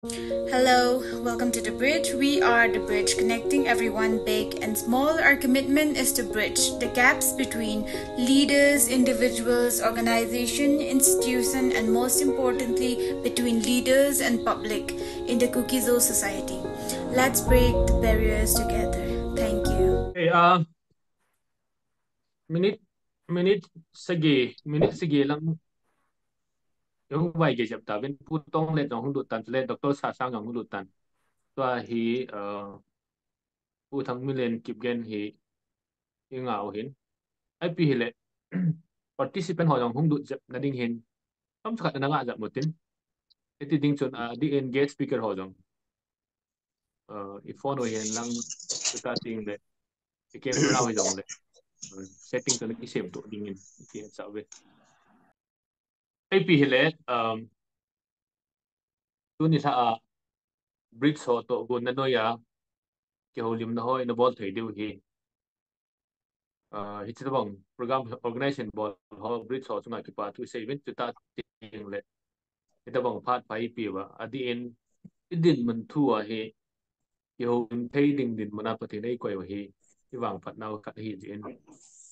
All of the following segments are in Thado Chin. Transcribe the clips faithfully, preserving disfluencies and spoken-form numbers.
Hello, welcome to The Bridge. We are The Bridge, connecting everyone, big and small. Our commitment is to bridge the gaps between leaders, individuals, organization, institution, and most importantly, between leaders and public in the Kuki-Zo society. Let's break the barriers together. Thank you. Hey, uh, minute, minute sagi, minute sagi lang. Hung vai ge jap ta vin, Pu Tonglet jong hung lut tan, le Doctor Sasang jong hung lut tan. Tua hi, uh, Pu Thangminlen Kipgen hi i ngah u hin. Ipi hile, participant ho jong hung lut jap na ding hin. Kam sakhat na ngah jap mo tin. Iti ding chun, uh, di en guest speaker ho jong. Uh, i phone u hin lang, tuta ting le. I camera u jong le. Uh, setting tu na kisem tu ding in. Iti sa ve. Ipi hile, um, tuni sa a Bridge ho to gon na noi a, kihoulimna ho i na bol thei diu hi. Uh, hichi tabang program organization bol ho Bridge ho chunga kipa thu sei vin, tuta ting le. Hitabang phat pha i pe va. A di in, i dinmun thu a hi, kihoulim thei ding dinmun a Pathen ei koi u hi, i vangphat nau khat hi jin.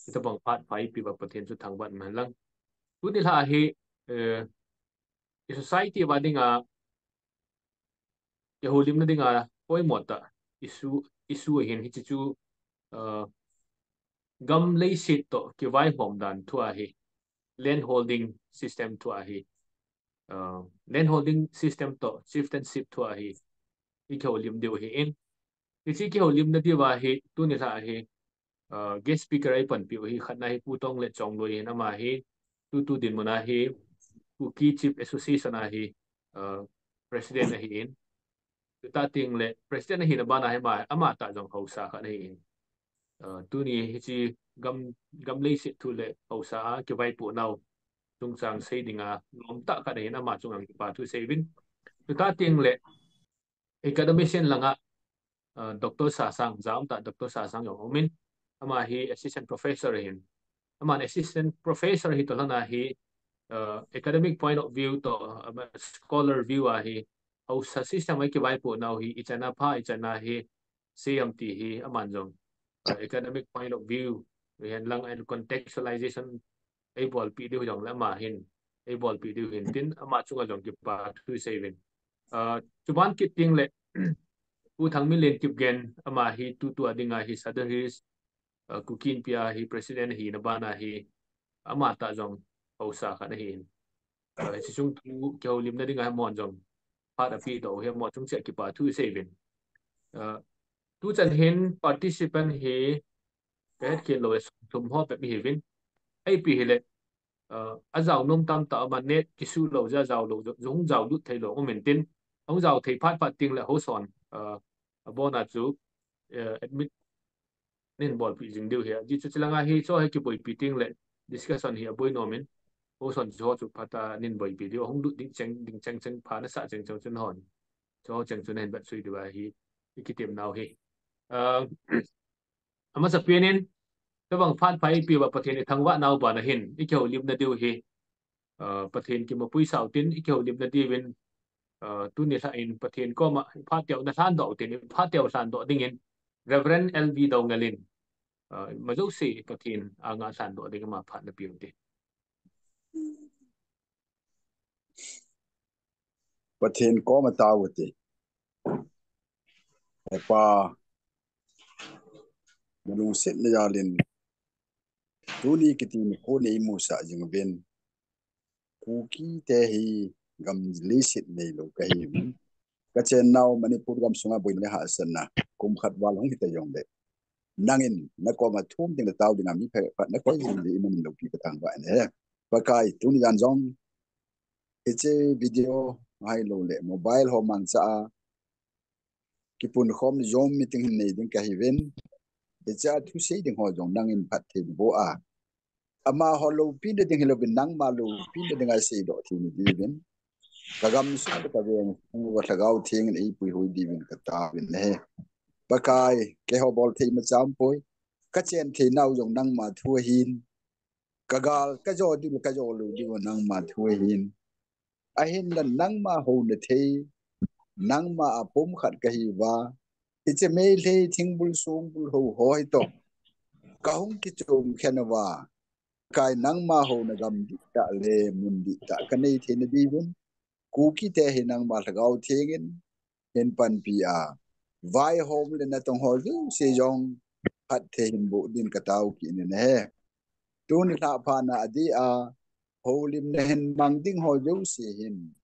Hitabang phat pha i pe va Pathen chu thangvah man lang. Tuni lha hi, eh, i society va dinga, kihoulimna dinga, poimo ta, issue, issue hin hichi chu, uh, gam leiset to kivaihom dan thu a hi, land holding system thu a hi, uh, land holding system to chieftainship thu a hi, i kihoulim diu hi in. Hichi kihoulimna diu a hi, tuni lha hi, uh, guest speaker ei panpi u hi, khatna hi Pu Tonglet Chongloi hin ama hi, tutu dinmun a hi, Kuki Chief Association a hi, uh, president ahi in. Tuta ting le president ahi na bana hi ma, ama ta jong haosa khat ahi in. Uh, tuni hichi gam, gam leiset thu le haosa a kivaipo nau chungchang sei dinga lom ta khat ahi in ama chunga kipa thu sei vin. Tuta ting le academician langa, uh, Doctor Sasang, jam ta Doctor Sasang jong um in, ama hi assistant professor hin. Ama assistant professor hi to lana hi, uh, academic point of view to, uh, scholar view a hi, haosa system a kivaipo nau hi, i chana pha, i chana hi, sei am ti hi, aman jong, uh, academic point of view, hi hen lang and contextualization, ei bolpi diu jong le ama hin, ei bolpi diu hin tin, ama chunga jong kipa thu sei vin. Uh, chuban kit ting le, Pu Thangminlen Kipgen, ama hi tutu a dinga hi Sadar Hills, uh, Kuki Inpi a hi president hi na bana hi, ama ta jong haosa khat ahi in. Uh, hichi chung thu kihoulimna dinga hi mon jong, phat a pe to hi mo chung chia kipa thu sei vin. Uh, tu chan hin participant hi, ka het khel lou e, thum ho pep hi vin. Ipi hile, uh, a jao nom tam ta ama net kisu lou ja jao lou, jong jao lut thei lou, um in tin, hung jao thei phat phat ting le ho son, uh, abona chu, uh, admit nin bolpi jing diu hi. Di chu chilanga hi, cho hi kiboipi ting le, discussion hi aboi nom in, ho son chu ho chu phat a nin boipi diu, hung lut ding cheng, ding cheng cheng pha na sa cheng cheng chun hon. Cho ho cheng chun hin bat sui diu a hi, i kitem nau hi. Uh, Amasa pen in, tabang phat pha i pe va Pathen i thangvah nau bana hin, i kihoulimna diu hi, uh, Pathen kimapui sau tin, i kihoulimna diu in, uh, tuni lha in Pathen koma, phat teu na lhan doh tin, phat teu lhan doh ding in, Reverend L V Doungel in, uh, ma jouse Pathen anga lhan doh ding ama phat na pe u te. Pathen koma tao u te. He Pa, na lungsetna jal in, tuni kiti nikho nei musah jing uvin. Kuki te hi gam leiset neilou kahi uvin. Ka chen nau Manipur gam sunga boina le hahsatna, kum khat val hung hita jong le. Nangin, na koma thum ding le tao ding a mi pha, pha, na koi jing le i mun loupi ka thangvah in ahi. Pakai, tuni jan jong, hiche video ahilou le, mobile ho mangcha a, kipun khom Zoom meeting hin nei ding kahi uvin. Hiche a thusei ding ho jong nangin phatthei boh a. Amaho loupina ding hilouvin nangma loupina dinga seidoh thei na diuvin. Ka gamsung le ka veng, hung uva Lhagao Theng in eipui hoi diuvin ka taovin ahi. Pakai, keiho bol thei macham poi. Ka chen thei nau jong nangma thu ahin. Ka gal, ka jo diu le ka jo lou diu nangma thu ahin. Ahinla nangma houna thei, nangma a pumkhat kahiuva, hiche Meitei thingbul songbul ho hoi toh kahung kichom khen uva, Pakai nangma houna gam dihtah le mun dihtah kanei theina diuvin, Kukite hi nangma Lhagao Thengin hin panpi a, vaihom le natong ho jouse jong phatthei hin boh din katao kit in ahi. Tuni lhah phat na adeh a houlimna hin mang ding ho jouse hin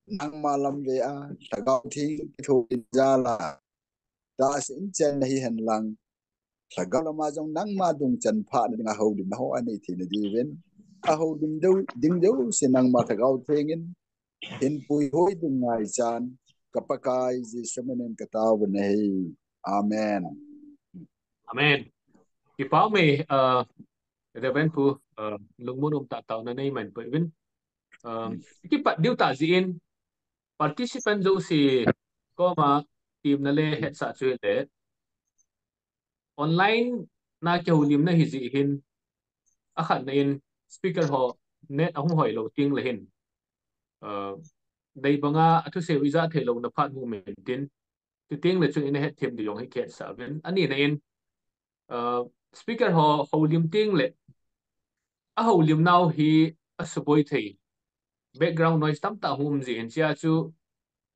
nangma lam ve a, Lhagao Theng kithopi jal a, tahsa in chenna hihen lang, Lhagao lama jong nangma dungchan phatna dinga houlimna ho anei theina diuvin, ahoulim ding jouse nangma Lhagao Thengin hin puihoi ding ngaichan, ka Pakai Jesu minin katao u ahi. Amen. Amen. Kipa ume, uh, Reverend Pu, uh, lungmon umtah taona neiman peh uvin. Um, kipat diu tah jeh in, participant jouse koma temna le hetsah chu hile, online na kihoulimna ahi jeh hin, akhatna in speaker ho net ahung hoilou tengle hin, uh, dei banga athusei u ija theilouna phat hung um intin, chuteng le chun ina hetthem diu jong hi kihetsah uvin. Anina in, uh, speaker ho houlim tengle, ahoulim nau hi asuboi thei, background noise tamtah hung um jeh in, chea chu,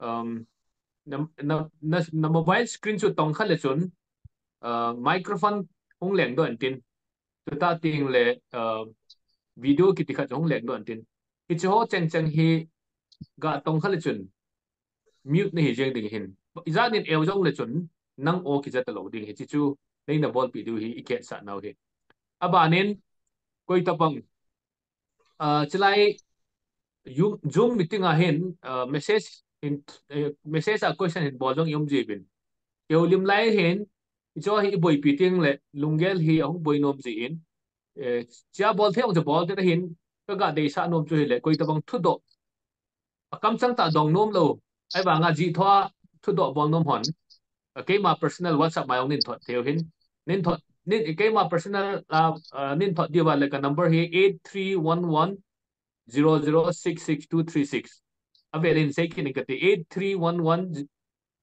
um, na, na, na, na mobile screen chu tongkha le chun, uh, microphone hung lengdoh intin, chutah tengle, uh, video kiti khat chu hung lengdoh intin, hiche ho chengcheng hi ga tongkha le chun mute nahi jeng ding ahin. Ijat nin eu jongle chun nang aw kija talou ding ahi, hiche chu neina bolpeh diu hi ikihetsah nau ahi. Abanin, koitabang, uh, chulai Zoom, Zoom meeting a hin, uh, message hin, uh, message a question hin bol jong i um jiuvin. Kihoulim lai hin, hiche hi iboipi tengle lunggel hi ahung boi nom jeh in, eh, chea bol thei jong chu bol tin ahin, kaga deisah nom chu hile, koitabang thudoh akamchang tah dong nom lou, ahivanga jih thoa thudoh bol nom hon, uh, keima personal WhatsApp ma jong nin thot thei u hin, nin thot, nin, keima personal, uh, uh, nin thot diuva le ka number hi eight three one one zero zero six six two three six. Avel in sei kit ing kate, eight three one one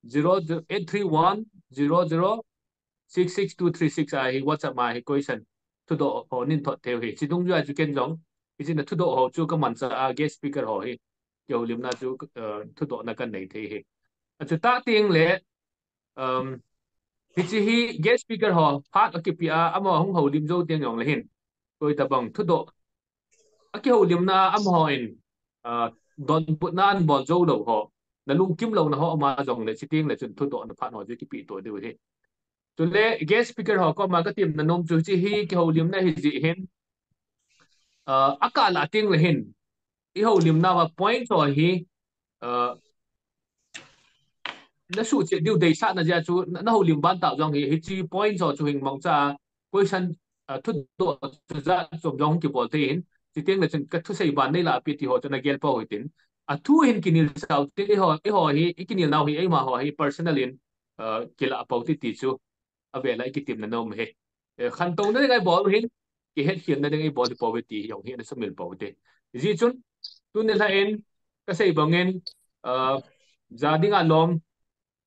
zero, eight three one zero zero six six two three six a hi WhatsApp ma hi question thudoh ho nin thot thei u ahi. Hiche dungjui a chu ken jong, hiche na thudoh ho chu kamanchah a guest speaker ho hi kihoulimna chu, uh, thudohna kanei thei ahi. Achutah tengle, um, hiche hi guest speaker ho phat akipeh a, amaho hung houlim jou teng jongle hin, koitabang thudoh akihoulimna a amahon, uh, donbutna ahin bol jou lou ho, na lungkimlouna ho ama jongle, chutengle chun thudohna phat ho chu kipeh to diu ahi. Chule guest speaker ho koma katemna nom chu, hiche hi kihoulimna ahi jeh hin, uh, akah lah tengle hin, ihoulimnauva point ho hi, uh, nasuhchet diu deisahna jeh a chu, na, nahoulim ban tah jong hi, hiche point ho chu hin mangcha a question, uh, thudoh chu jat chom jong kibol thei in, chutengle chun kathusei ban neilah peh ti ho chu nagel pou hitin. Athu hin kinel sao tin, eiho, eiho hi, ikinel nau hi, eimaho hi personal in, uh, kilah pou hite ti chu avel a ikitemna nom ahi. Eh, khantouna ding a ibol u hin, kihetkhelna ding a ibol hi pouve ti jong hi ana sumil pou hite. Hijeh chun, tuni lhah in, kasei bangin, uh, ja dinga lom,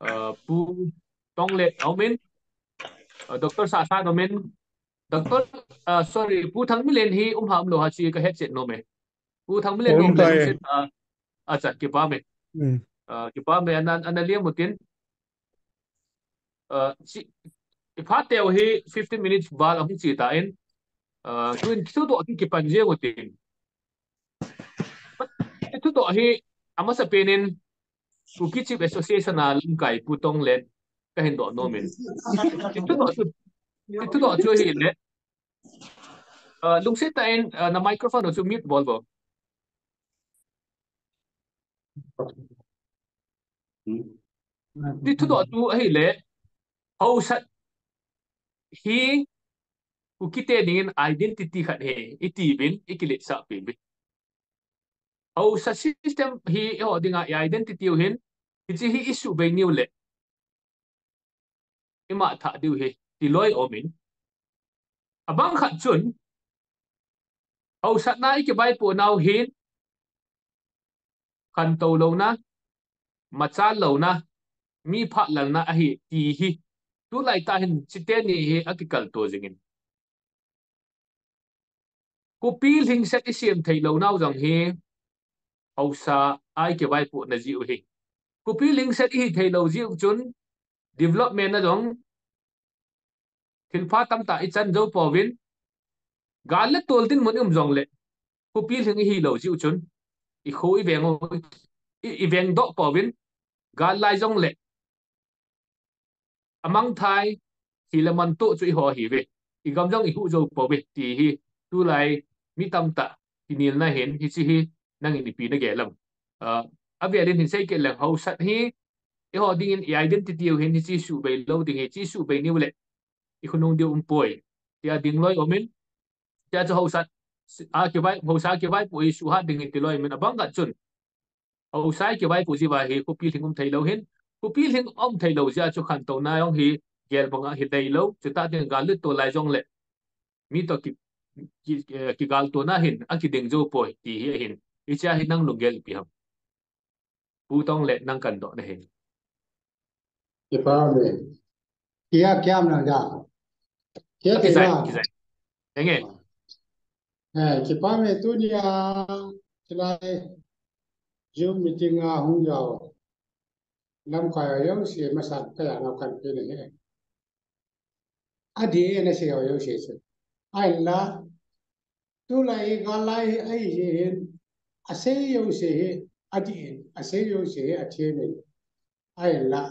uh, Pu Tonglet aumin, uh, Doctor Sasat aumin, Doctor, uh, sorry, Pu Thangminlen hi um ham lou ham chu kahetchet nom e. Pu Thangminlen um lou tai. Uh, acha, kipah e. Hmm. Uh, kipah e, ana, ana liam utin. Uh, chi, iphat teu hi fifteen minutes val ahung chi tan, uh, tuin thudoh kipan jeng utin. Thudoh hi amasapen in Kuki Chief Association a lamkai Pu Tonglet kahin doh nom in. Thudoh chu, thudoh chu hile, uh, lungset tah in, uh, na microphone chu mute bol vo. Ti thudoh chu ahile, hausat hi Kukite dingin identity khat ahi, itiuvin, ikiletsah peh uvin. Hausat system hi eiho dinga i identity u ahin, hiche hi isuhbei niu le, imatha diu ahi, ti loi aumin. Abang khat chun, hausatna ikivaipoh nau hin, khantou louna, machal louna, mi phat lalna ahi ti hi, tulai tah hin chiteni hi akikaltou jingin. Khopi lhingset isem thei lou nau jong hi, haosa a ikivaipohna jeh u hi. Khopi lhingset ihi thei lou jeh u chun, development na jong, thilpha tamtah ichan jou pouvin, gal le tol dinmun i um jongle, khopi lhing ihi lou jeh u chun, ikho iveng u, i, iveng doh pouvin, gal lai jongle, amangthai, thi le man toh chu eiho ahiuve. Igam jong ihuh jou pouve, ti hi, tulai, mi tamtah, kinelna hin, hiche hi, nangin ipi nagel em. Ah, avelin hin seikit leng haosat hi, eiho dingin i identity u hin, hiche suhbei lou ding hi, hiche suhbei niu le, ikhonung diu umpoi. Tia ding loi umin, tia chu haosat, a kivai, haosa kivaipoh hi suhat ding hi ti loi umin, abang khat chun. Haosa kivaipoh jeh uva hi khopi lhing um thei lou hin, khopi lhing um thei lou jeh a chu khantouna jong hi gel banga hi lei lou, chutah teng gal le tol lai jongle, mi toh ki, ki, eh, kigaltouna hin, akiding jou poi, ti hi ahin. Hichea hi nang lunggel ipi ham. Pu Tong le nang kandoh na hin. Kipa me. Kia kiam na ja. Kia te Kisai, na. kisai. Enge. Eh, kipa me tunia, tulai Zoom meeting a hung jao. Lamkai a jouse masang kaya nau kanpe na he. Adih e nasei ho jouse chu. Ahinla, tulai hi gal lai hi ahi jeh hin, asei jouse hi, adih in, asei jouse hi athem in. Ahinla,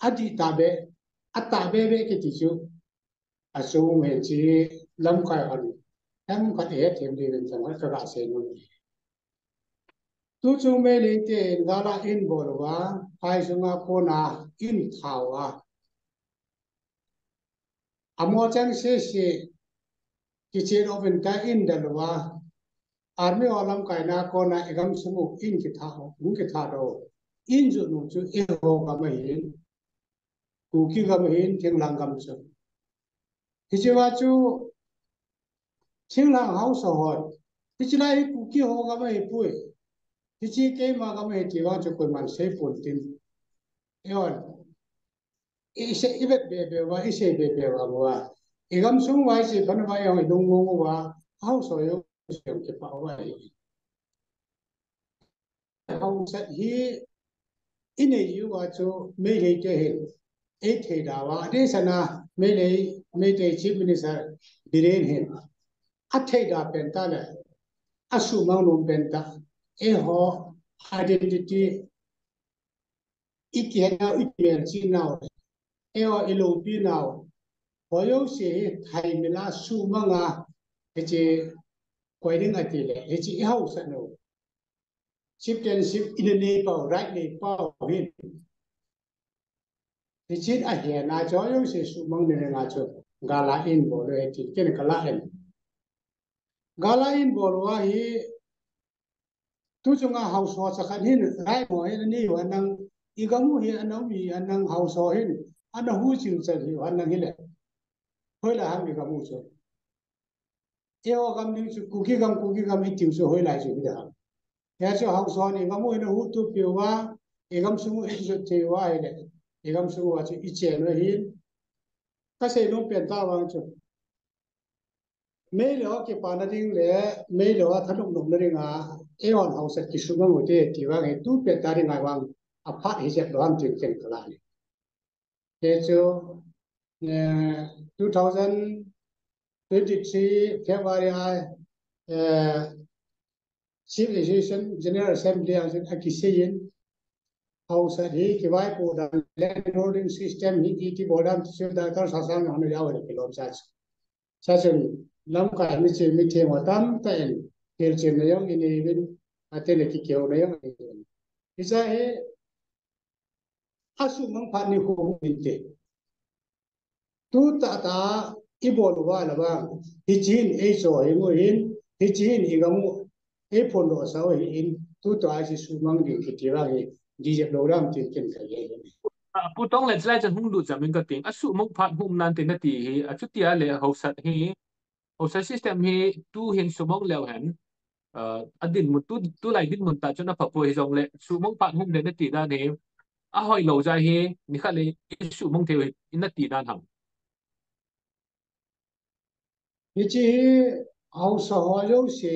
adih tahbeh, atahbeh beh kiti chu, achom hin hiche lamkai hon, themkhat ihet them diuvin themkhat kaga sei nom. Tuchung Meitei ten gal a in bol uva, phai sunga kona in thah uva. Amo chang sese, kichen uvin ta in del uva. Army ho lamkaina kona igam sung u in kithah u, hung kithah doh u. In jot nu chu eiho gam ahin. Kuki gam ahin, thinglhang gam chu. Hiche va chu, thinglhang haosa hon. Hiche lai hi Kuki ho gam ahipoi. Hiche keima gam ahi ti vang chu koiman seipon tin. Eihon. Isei, ivet bebe uva, isei bebe uva uva. Igam sung uva, isei phan uva, eihon ilung mong uva. Haosa jong jong kipah uva ahi. Haosat hi inei uva chu Meitei te hin eithei da uva, adeh sana Meitei, Meitei Chief Minister Biren hin athei da pen tah le, asuhmang nom pen tah, eiho identity, ikihet nau, ikimelchih nau, eiho iloupi nau, ho jouse hi thaimil a suhmang a, hiche koi ding ati le, hiche ihaosat nau. Chieftainship ina nei pau, right nei pau hin. Hiche ahina chu jouse suhmang ni nga chu gal a in bol u ahi ti ken kala in. Gal a in bol u ahi, tuchunga haosa chakhat hin, right mo hin ani u anang, igam u hi anang mi anang haosa hin, ana huchil chal hi anang hile. Hoilai ham igam u chu. Eiho gam ding chu Kuki gam, Kuki gam itiu chu hoilai chu hiding ham. Hia chu haosa ni gam u ina hutup piu va, igam sung u ijot thei uva ahile, igam sung uva chu ichen u ahin. Kasei nom pen tah vang chu, Meitei ho kipana ding le, Meitei ho thanop nopna dinga, eihon haosat kisuhmang u te ti vang hi tu pen tah dinga vang, aphat hijep lou ham tin ken kala e. Hichu, eh, two thousand twenty-three February a, eh, Chief Association General Assembly a chun akisei in, haosat hi kivaipoh dan, land holding system hi iti bol dan, Chief Director Sasang hon ana jao le kilom cha chu. Chachun lamkai miche mithem ho tamtah in hilchenna jong inei uvin, atile kikeuna jong inei uvin. Hiche hi asuhmang phat nikho hung hin te. Tu tahtah ibol uva la vang, hiche hin eicho hing u ahin, hiche hin igam u eiphondoh sah u ahin, tu tahtah hiche suhmang ding kiti vang hi, dijep lou dam tin ken ka gel e. Ah, Pu Tong le chulai chan hung lut jam in kating, asuhmang phat hung um nante nati hi, achutia le haosat hi, haosa system hi tu hin suhmang leu hen, a, adinmun tu, tulai dinmun tah chun apha poi hijongle, suhmang phat hung den nati dan hi, ahoilou jeh hi, nikhat le isuhmang thei u hi, nati dan ham. Hiche hi haosa ho jouse,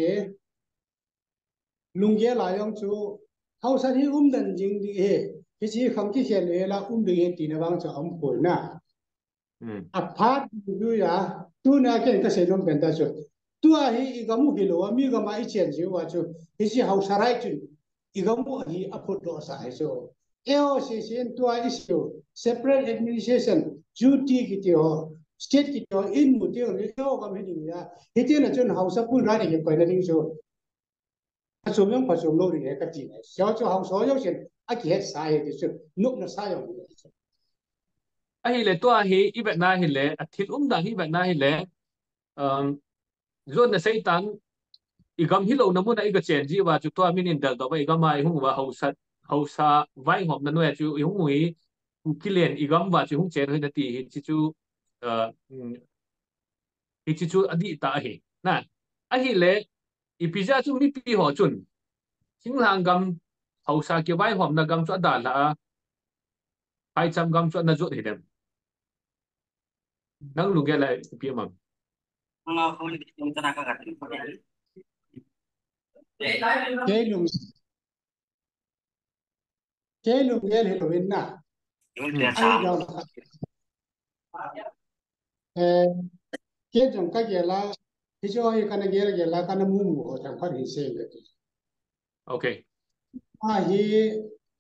lunggel a jong chu, haosa hi umden jing ding ahi, hiche hi khang kikhel le la um ding ahi tina vang chu aum poi na. Hmm. Aphat ding jui a, tuna ken kasei nom pen tah chu. Tua hi igam u hilou a, mi gam a ichen jiu a chu. Hiche haosa rai chun, igam u hi aphutdoh sa hi chu. A O C C in tua issue, separate administration, duty kiti ho, state kiti ho, in mu ti ho, A O gam hi ding a. Hitin a chun haosa pun rai ding hi koina ding chu. Phachom jong phachom lou ding ahi kati ngai. Hiche chu haosa jousen akihet sa ahi ti chu. Nopna sa jong ahi. Ahile tua hi ivetna hile, athil umdan hi ivetna hile, um, jonna seitan igam hilouna mun a iga chen jiu va chu tua min in deldoh uva igam a ihung uva haosa, haosa vaihomna noiya chu ihung u hi, Kuki len igam uva chu hung chen u hi nati hiche chu, uh, um, hiche chu adih tah ahi. Na, ahile, ipi jeh a chu mipi ho chun, thinglhang gam, haosa kivaihomna gam chu adalha a, phaicham gam chu ana jot hidem. Nang lunggel a ipi um am? Kei lung, kei lunggel hilou in na. Ahi jong, eh, kei jong kagel a, hiche hi kana gel gel a, kana mu mu ho chang khat hin sei le. Okay. Ahi,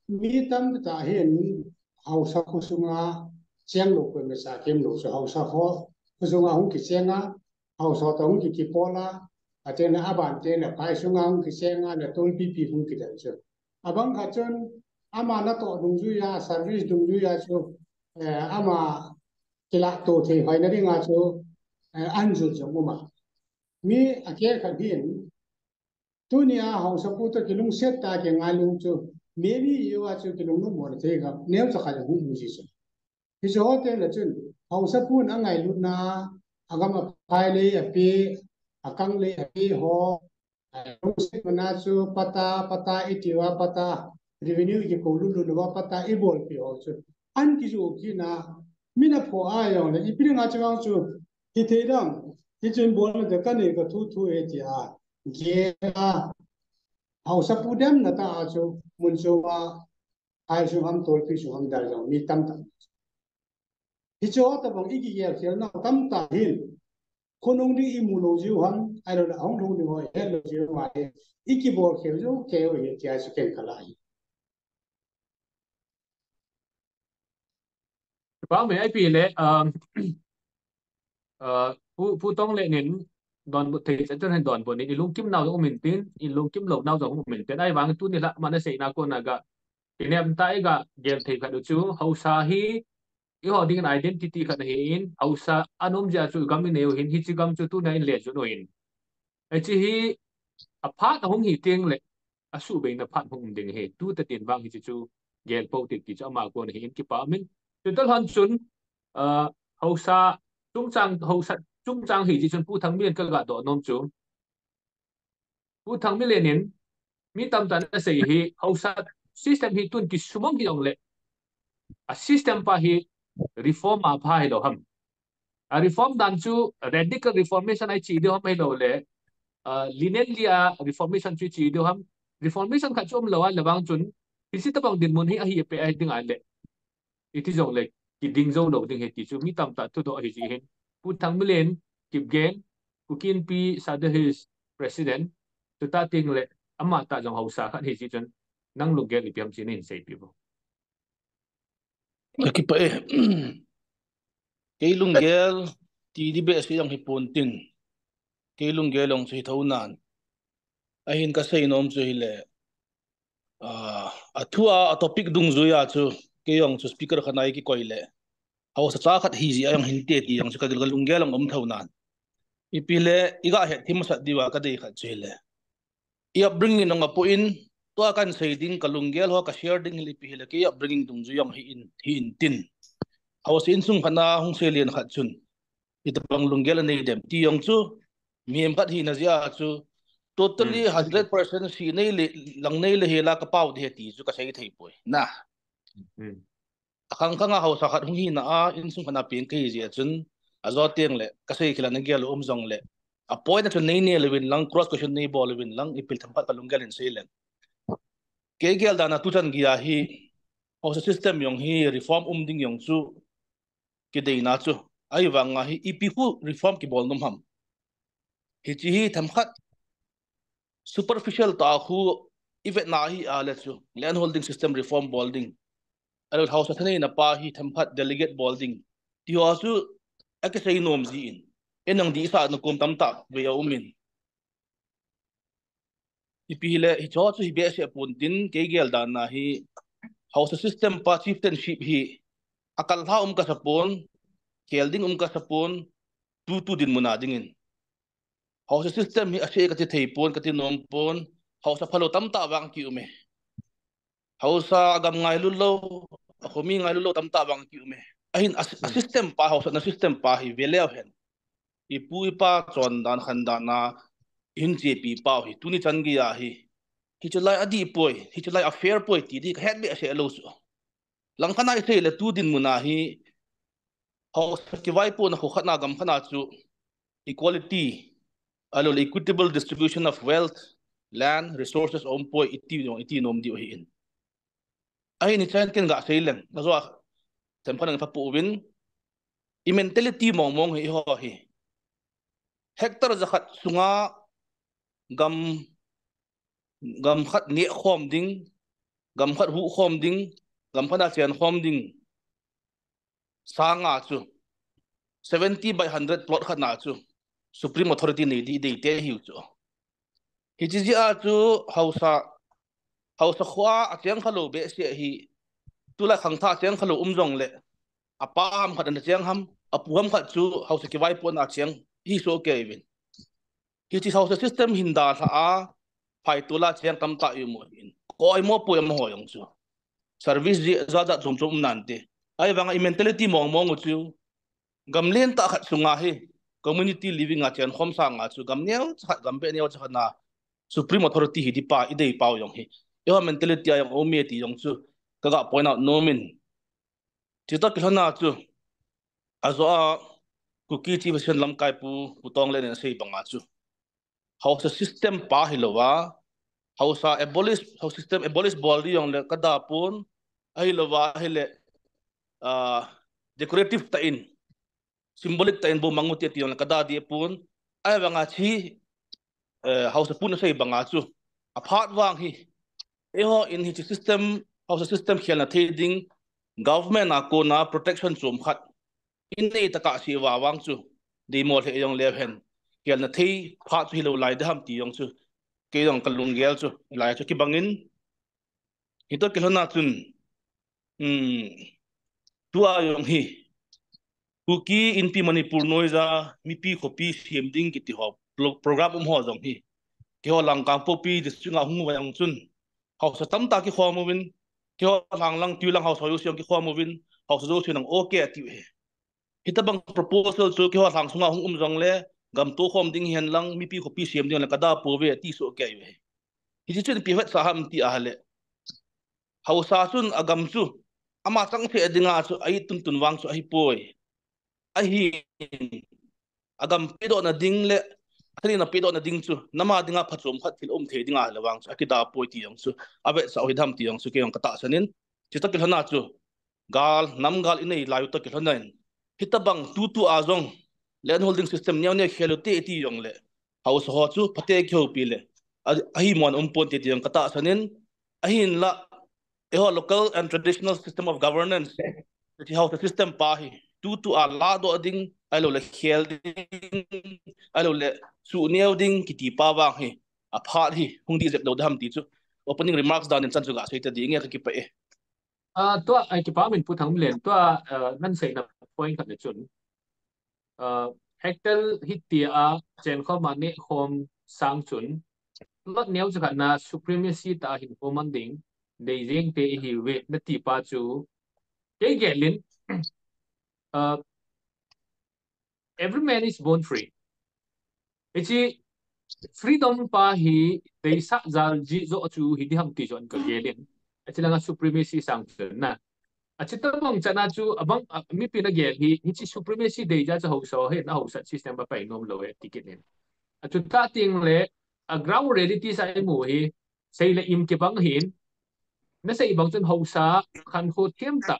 mi tamtah hin haosa khosunga cheng lou koima cha kem lou chu haosa ho khosunga hung kicheng a, haosa toh hung ki, kipol a, atin a aban tin a phai sunga hung kicheng a, natong pipi hung kidel chu. Abang khat chun, ama natoh dungjuia, service dungjuia chu, eh, ama kilah to thei hoina dinga chu, eh, anjut jong um a. Mi akeh khat hin, tunia haosapu toh kilungset tah a kingailu chu, maybe eiho a chu kilungnom mo thei kha, neocha khat hung mu ji chu. Hiche ho teng le chun, haosapun angailutna, agam aphai lei ape, akang lei ape ho, lungset mana chu patta, patta iti uva patta, revenue ikikou lut lut uva patta ibolpeh ho chu. An kijoh kit na, min aphoh a jongle, ipi dinga chu vang chu, hithei dam, hichun bolna te kanei kathu thu e tia, gel a, haosapu demna tah a chu, mun chom a, phai sung ham, tolpi sung ham, dal jong mi tamtah. Hiche ho tobang ikigel khel nau tamtah hin, khonung ding imu lou jiu ham, ahilou le ahung lhung ding ho ihet lou jiu ham, ikibol khel jou kei u ahi tia chu ken kalah ahi. Kipa um e, ipi le, um, uh, Pu, Pu Tonglen in donbut thei chan chun hin donbut in, ilungkim nau jong um intin, ilungkim lou nau jong um intin, ahivang tuni lha mana seina kona ga, kinem tah a iga gel thei khat u chu, haosa hi, eiho dingin identity khat ahin, haosa anom jeh a chu gam inei u hin, hiche gam chu tuna in le jun u hin. Hiche hi, aphat ahung hi teng le, asuhbeina phat hung um ding ahi, tu tatin vang hiche chu, gel pou tin ti chu ama kon ahin kipa um in. Chuti lhon chun, uh, haosa chungchang, haosa chungchang hiche chun Pu Thangminlen kaga doh nom chu. Pu Thangminlen in, mi tamtah in asei hi, haosa system hi tun kisumang hi jongle, a system pa hi reform apha hilou ham. A reform dan chu radical reformation a iche diu ham ahilou le, uh, leniently a reformation chu iche diu ham. Reformation khat chu umlou a le vang chun, hiche tobang dinmun hi ahi ape ahi ding a le. Iti jongle, kiding jou lou ding ahi ti chu mi tamtah thudoh ahi jeh hin. Pu Thangminlen Kipgen, Kuki Inpi Southern Hills President, chuti teng le, ama tah jong haosa khat ahi jeh chun, nang lunggel ipi ham chu nahin seipeh vo. Akipah e. Kei lunggel, ti ding behseh jong hipon tin. Kei lunggel jong chu hithou nan. Ahin kasei nom chu hile, ah, athua, a topic dungjuia chu, kei jong chu speaker khat a ikikoi le, haosa cha khat hijeh a jong hinte ti jong chu kagil kalunggel jong um thou nan. Ipi le, iga hethem masat diuva kadei khat chu hile, i upbringing in jong apoh in, tua kahin sei ding, kalunggel ho kashare ding hile ipi hile, kei upbringing dungjui jong hi in, hi intin. Haosa insung khat a hung seilen khat chun, itobang lunggel anei dem ti jong chu, mihem khat hina jeh a chu, totally hundred percent si nei le, lang nei le hela ka pau de he ti chu ka sei thei poi. Na. Akhang khang a haosa khat hung hina a, insung khat a peng kei jia chun, a jo teng le, ka sei khila na gel um jong le. A point a chun nei ne le win lang, cross question nei bol le win lang, i pil themkhat ka lunggel in sei leng. Kei gel dan a tu chan gei a hi, haosa system jong hi reform um ding jong chu, kideina chu. Ahivang a hi, ipi khu reform kibol nom ham. Hichi hi themkhat superficial ta khu i vetna hi a le chu. Land holding system reform bol ding. Alo haosa thaneina pa hi themkhat delegate bol ding. Ti ho chu a kisei nom ji in. Enang di sa na kom tam ta ve a um in. Ipi hile, hicho chu hi behseh pon tin, kei gel dan a hi, haosa system pa chieftainship hi, a kal hla um ka sa pon, khel ding um ka sa pon, tu tu dinmun a ding in. Haosa system hi a sei ka ti thei pon, ka ti nom pon, haosa phalo tam ta vang ki um e. Haosa a gam ngailu lo, a khomi ngailu lo tam ta vang ki um e. Ahin a, a system pa, haosa na system pa hi ve leu hen. I pu i pa chon dan khan dan a, i hin chepi pau hi, tuni chan gei a hi. Hichu lai a di poi, hichu lai a fair poi ti di ka het behseh lo chu. Lang khat a i sei le tu dinmun a hi, haosa kivaipo na khu khat na gam khat na chu, equality, alo le equitable distribution of wealth, land, resources um poi i ti nom, i ti nom diu hi in. Ahin hichen ken ga sei leng, na jo a themkhat a phapu uvin, i mentality mong mong hi ho hi. Hectare jakhat sunga gam, gam khat neh khom ding, gam khat huh khom ding, gam khat a chen khom ding. Sanga chu, seventy by hundred plot khat na chu, Supreme Authority nei di dei te hiu chu. Hichi jia chu haosa, haosa khoa a cheng kha lo behseh hi, tulai khangthah a cheng kha lo um jong le, a pa ham khat a na cheng ham, a pu ham khat chu haosa kivaipo na cheng hi so kei vin. Hichi haosa system hin da hla a, phai tula cheng tam ta i um u hin. Ko ai mo pu em ho jong chu. Service ji ja ja chom chom um nan te. Ahivang a i mentality mong mong u chu. Gam len ta khat sunga hi. Community living a chen khom sanga chu. Gam neo cha khat, gam be neo cha khat na. Supreme Authority hi di pa, i dei pau jong hi. Eiho mentality a jong um e ti jong chu. Ka ga point out nom in. Chutoh kilhon a chu, a jo a Kuki Chief Assistant lamkai pu, Pu Tonglen in a sei bang a chu. Haosa system pa hi lo a, haosa abolish, haosa system abolish bol di jong le ka da pon, ahi lo a, ahi le, ah, decorative ta in, symbolic ta in bo mang u ti a ti jong le ka da di pon, ahivang a chi, eh, haosa pun a sei bang a chu. A phat vang hi, eiho in hichi system, haosa system khel na thei ding, government a kona protection chom khat. I nei ta ka si va vang chu. Dei mo le jong le hen. Khel na thei phat chu hi lo lai de ham ti jong chu. Kei jong ka lunggel chu. Lai chu kibang in. Hitoh kilhon a chun. Um, tua jong hi. Kuki Inpi Manipur noi ja, mipi khopi siam ding kiti ho. Pro-, program um ho jong hi. Keiho lang Kangpokpi district a hung va jong chun. Haosa tam ta kikhom uvin. Keiho lang lang tui lang haosa jouse jong kikhom uvin. Haosa jouse nang okay a ti u hi. Hitabang proposal chu keiho lang sunga hung um jong le. Gam to khom ding hen lang, mipi khopi siam ding le ka da po ve ti so kei u hi. Hichi chun ipi vetsah ham ti a le. Haosa chun a gam chu, ama chang thei a ding a chu, a i tun tun vang chu ahi poi. Ahi, a gam pedoh na ding le, a thil na pedoh na ding chu, nama ding a phachom khat thil um thei ding a le vang chu, a kida poi ti jong chu, a vetsah u hi dam ti jong chu, kei jong ka tahsan in, chutoh kilhon a chu, gal, nam gal i nei lai u toh kilhon in, hitabang tutu a jong, land holding system neo neo khel u te ti jong le, haosa ho chu, phate kihoupi le, a, ahi mon um pon te ti jong ka tahsan in, ahin la, eiho local and traditional system of governance, ti haosa system pa hi, tutu a la doh ding, ahilo le khel ding, ahilo le su neo ding, kiti pa vang hi, a phat hi, hung di jep lo de ham ti chu, opening remarks dan in chan chu ga sei ta ding e ka kipah e. Ah, tua, ai, kipa min Pu Thanglen, tua, ah, nan seina point khat le chun. Ah, hectare hitia chen khom a neh khom sang chun. Lot neo chu khat na supremacy ta hin khom an ding, dei jeng te i hi ve, na ti pa chu. Kei gelin, ah, every man is born free. Hichi, freedom pa hi deisah jal ji jo chu hi di ham ti jon ka gelin. Achi langa supremacy sang chun na. Achi tabang chana chu abang, a, mipi na gel hi, hi chi supremacy dei ja chu hausa hi na hausa system ba pai nom lo e ti kit nin. Achu ta ting le, a ground reality sa imu hi, sei le im kibang hin, na sei bang chun hausa khan kho thiam ta.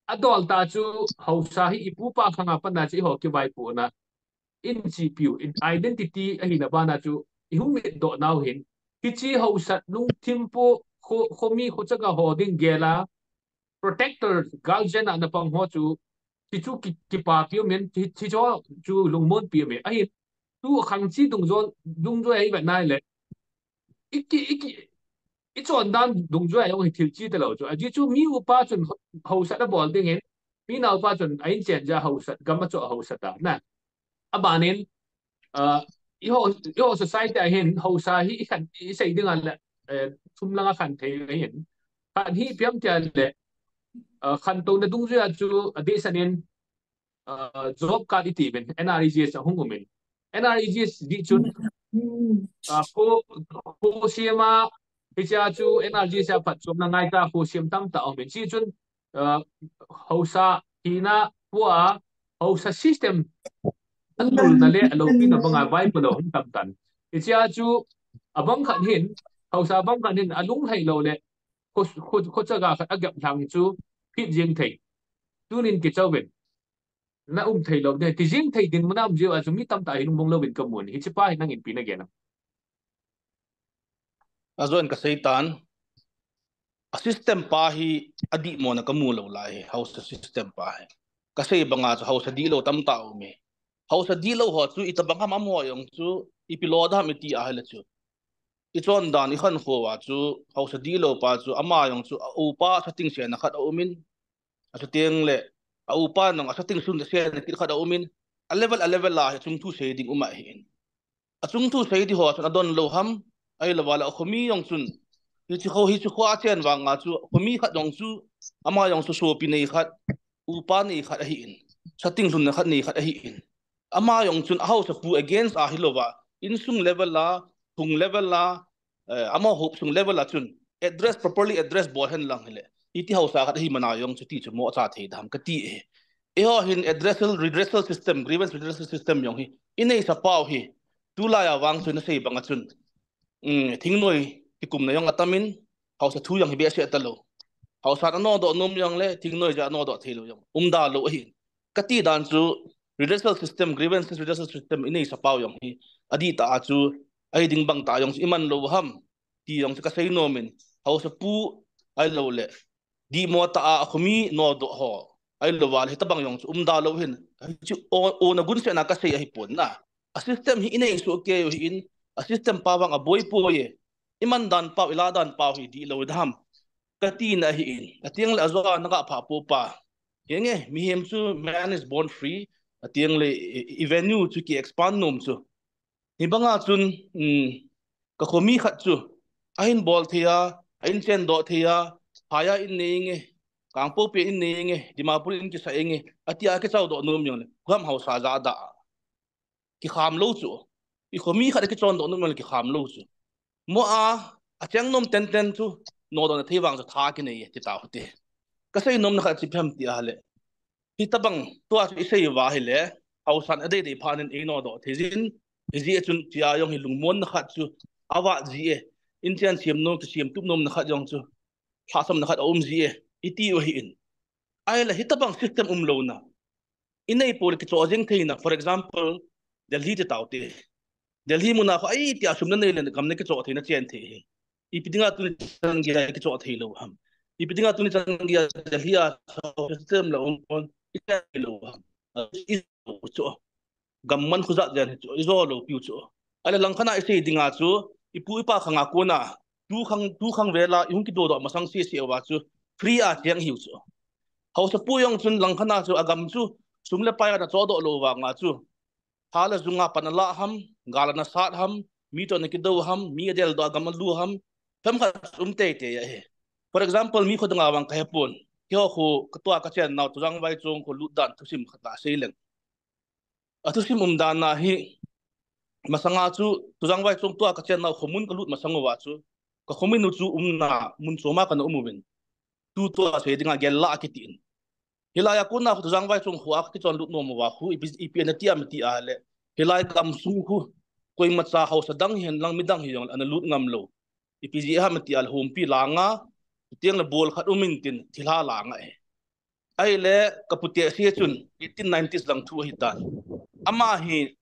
A dol ta chu hausa hi ipu pa khanga pana chi ho kivai pu na. In chi piu, in identity ahi na bana chu, i hung mit do nau hin. Hi chi hausa lung thim pu kho, kho mi kho chaka ho ding gela. Protector, guardian a na pang ho chu, chi chu ki, kipa piu min, chi, chi chu, chu lungmon piu min. Ahi, tu khang chi dung jo, dung jo ai ba nai le. Iki, iki, i chon dan dung jo ai ong hi thil chi te lo chu. Aji chu mi upa chun hausa da bol ding in, mi na upa chun a in chen ja hausa, gam a chu hausa ta na. A banin, ah, i ho, i ho society a hin hausa hi i khan, i sei ding a le, eh, thum langa khan thei a hin. Khan hi piam tia le, ah, khan to na dung jo a chu, a de sanin, ah, job card i ti min, N R E G S a hung umin. N R E G S di chun, ah, ko, ko siama, hi cha chu N R E G S a pat chom na ngai ta ko siam tam ta umin. Chi chun, ah, hausa hina pua, hausa system a tul na le a lo pi na banga vai pu lo hung tam tan. Hi cha chu, a bang khat hin, hausa bang khat hin, a lung hai lo le, ko, ko, ko chaga khat a gap lang chu, phit jing thei. Tunin ki chau ben. Na um thei lo, ne, ti jing thei din muna um jiu a chu mi tam ta hi lungmong lo in ka mun. Hi chi pa hi nang in pi na gen am? A zon ka sei tan. A system pa hi a di mo na ka mu lo lai hi, hausa system pa hi. Ka sei banga chu hausa di lo tam ta um e. Hausa di lo ho chu i ta bang ham am ho yong chu i pi lo da ham i ti a hi le chu. I chon dan i khan kho wa chu hausa di lo pa chu ama yong chu a upa sa ting se na khat a umin. A sa ting le a upa nong a sa ting sun se na kit khat a umin. A level, a level la hi chung thu sei ding um a hi in. A chung thu sei di ho chun a don lo ham, ai lo va la a khomi yong chun. Hi chi kho, hi chi kho a chen vang a chu, a khomi khat yong chu, ama yong chu sopi nei khat, upa nei khat a hi in. Sa ting lhun na khat nei khat a hi in. Ama yong chun a hausa pu against a hi lo va, insung level la, phung level la, eh, ama hop sung level la chun, address properly address bol hen lang hi le. I ti hausa khat a hi mana yong chu ti chu mo cha thei dam ka ti e. I ho hin addressal, redressal system, grievance redressal system yong hi. I nei sa pau hi. Tu lai a vang chu na sei bang a chun. Um, thingnoi, ti kum na yong a tam in, hausa thu yong hi be se ta lo. Hausa na no do nom yong le, thingnoi ja no do thei lo yong. Um da lo hi. Ka ti dan chu, redressal system, grievances redressal system, i nei sa pau yong hi. A di ta a chu, a hi ding bang ta yong chu, i man lo ham. Ti yong chu ka sei nom in. Hausa pu, ai lo le. Di mo ta a, a khomi no do ho. Ai lo va le, hi ta bang yong chu um da lo hin. Hi chu o, o na gun se na ka sei a hi pon na. A system hi i nei su ke yo hi in. A system pa vang a boi poi e. I man dan pau, i la dan pau hi di lo da ham. Ka ti na hi in. A tiang le a zo a na ka pha po pa. Hi nge, mihem chu man is born free. A tiang le i, i venue chu ki expand nom chu. Hi banga chun, um, ka khomi khat chu, a hin bol thei a, a in chen do thei a, phai a in nei nge, Kangpokpi in nei nge, Dimapur in kisa nge, a ti a ki chau do nom yong le, gam hausa ja da. Ki kham lo chu. I khomi khat a ki chon do nom yong le ki kham lo chu. Mo a, a cheng nom ten ten chu, no do na thei vang chu tha ki nei, ti ta hu te. Ka sei nom na khat chi phem ti a le. Hi ta bang, tua chu i sei va hi le, hausan a dei dei pha nin ei no do thei jin, hi ji a chun chia yong hi lungmon na khat chu, a va ji e, in chian siam nom, ki siam tup nom na khat yong chu, thla sam na khat a um ji e, i ti u hi in. Ai la hi ta bang system um lo na. I nei po le ki cho jing thei na, for example, Delhi ti tau te. Delhi muna kho ai ti a sum na nei le gam na ki cho thei na chen thei hi. Ipi dinga tuni chan gei a ki cho thei lo ham. Ipi dinga tuni chan gei a Delhi a system la um pon i thei lo ham. I cho. Gam man khu jat jen hi cho. I jo lo piu cho. Ai la lang khana i sei dinga chu. I pu i pa khanga kona. Tu khang, tu khang vela i hung ki do do masang se se wa chu. Free a tiang hiu cho. Hausa pu yong chun lang khana chu a gam chu. Sum le pai a na cho do lo vanga chu. Hala zunga pan a la ham, gal a na sat ham, mi to na ki do ham, mi a del do a gam a lu ham, phem khat um tei tei a hi. For example, mi kho dang a vang ka he pon. Ki ho khu ka tua ka chen nau tu jang vai chung khu lut dan thusim khat la sei leng. A thusim um dan na hi, masanga chu Tujang Vaichong tua kachen nau khomun kalut masang uva chu, ka khomin u chu umna mun choma kana um uvin. Tu tua sei dinga gel la kiti in. Hilai a kona khu Tujang Vaichong khu a kichon lut nom uva khu ipi, ipi ana ti am ti a le. Hilai gamsung khu koimacha hausa dang hihen lang midang hijong ana lut ngam lou. Ipi ji ham ti a le humpi langa, tiang le bol khat um in tin thilha langa e. Ahile ka pute si chun eighteen nineties lang thu ahi tan. Ama hi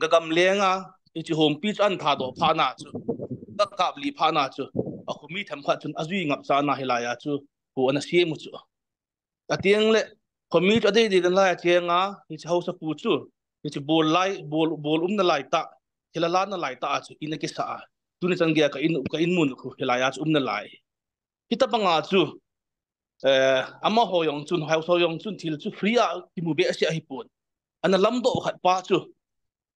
ka gam lenga, hichi humpi chu an thadoh pha na chu, ka kap li pha na chu, a khomi themkhat chun ajui ngap cha na hilai a chu, hu ana siam u chu. Atiang le, khomi chu adei dei lai a chenga, hichi hausa pu chu, hichi bol lai, bol, bol umna lai ta, thilha lana lai ta a chu, in a kisa a. Tuni chan gei a ka in, ka in mun khu hilai a chu umna lai. Hitabanga chu, eh, amaho jong chun, hausa jong chun thil chu free a kimu behseh ahi pon. Ana lamdoh khat pa chu,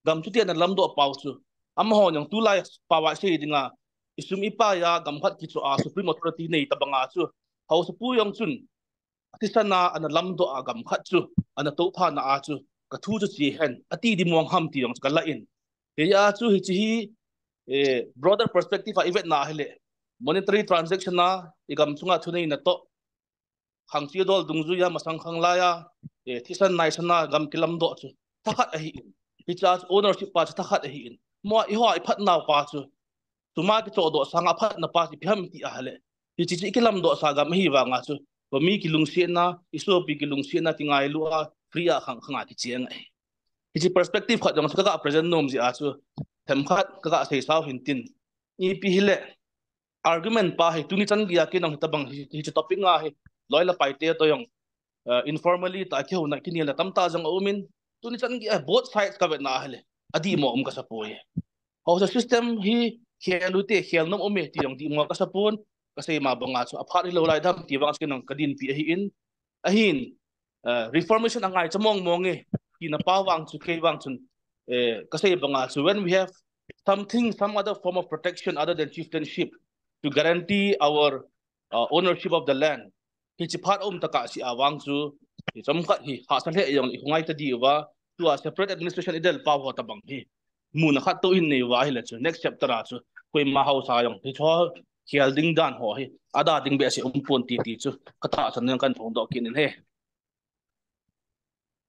gam chuti ana lamdoh pau chu. Amaho jong tulai pau a sei dinga, isum ipai a gam khat kicho a Supreme Authority nei tabanga chu, hausa pu jong chun, thisan a ana lamdoh a gam khat chu, ana toh pha na a chu, ka thu chu chi hen, ati di mong ham ti jong chu ka la in. Hia chu hichi hi, eh, broader perspective a i vet na hile, monetary transaction a, i gam chunga thuneina toh, khangchi dol dungjuia masang khanglai a, eh, thisan naisan a gam kilamdoh chu thakhat ahi in. Hicha chu ownership pa chu thakhat ahi in. Mo i ho i phat nau pa chu, tuma kichodoh sanga phatna pa chu ipi ham ti a le. Hichi chi kilamdoh sa gam ahi vanga chu, khomi kilungsetna, i sopi kilungsetna kingailu a, free a khang khanga kicheng ahi. Hichi perspective khat jong chu ka ga present nom ji a chu, themkhat ka ga sei sau hin tin. Ipi hile, argument pa hi, tuni chan gei a kinong hitabang hi, hichi topic nga hi, loi le pai te toh jong, uh, informally ta kihouna kinel le tamtah jong a um in, tuni chan gei a both sides ka vet na hile, adihmo um ka sa poi. Hausa system hi khel u te, khel nom um e ti jong dihmo ka sa pon, ka sei ma banga chu, aphat hilou lai dam ti vang chu kinong ka dinpi ahi in, ahin, uh, reformation angai cha mong mong e, tina pa vang chu, kei vang chun, eh, ka sei banga chu, when we have something, some other form of protection other than chieftainship to guarantee our, uh, ownership of the land, hichi phat um taka si a vang chu, hi chomkhat hi, hahsa lheh jong i khongai ta diu va, tua separate administration i del pau ho tabang hi, mun a khat toh in nei uva hile chu, next chapter a chu, koima hausa jong, hicho khel ding dan ho hi, ada ding behseh um pon ti ti chu, ka tahsan jong kan phongdoh kit in he.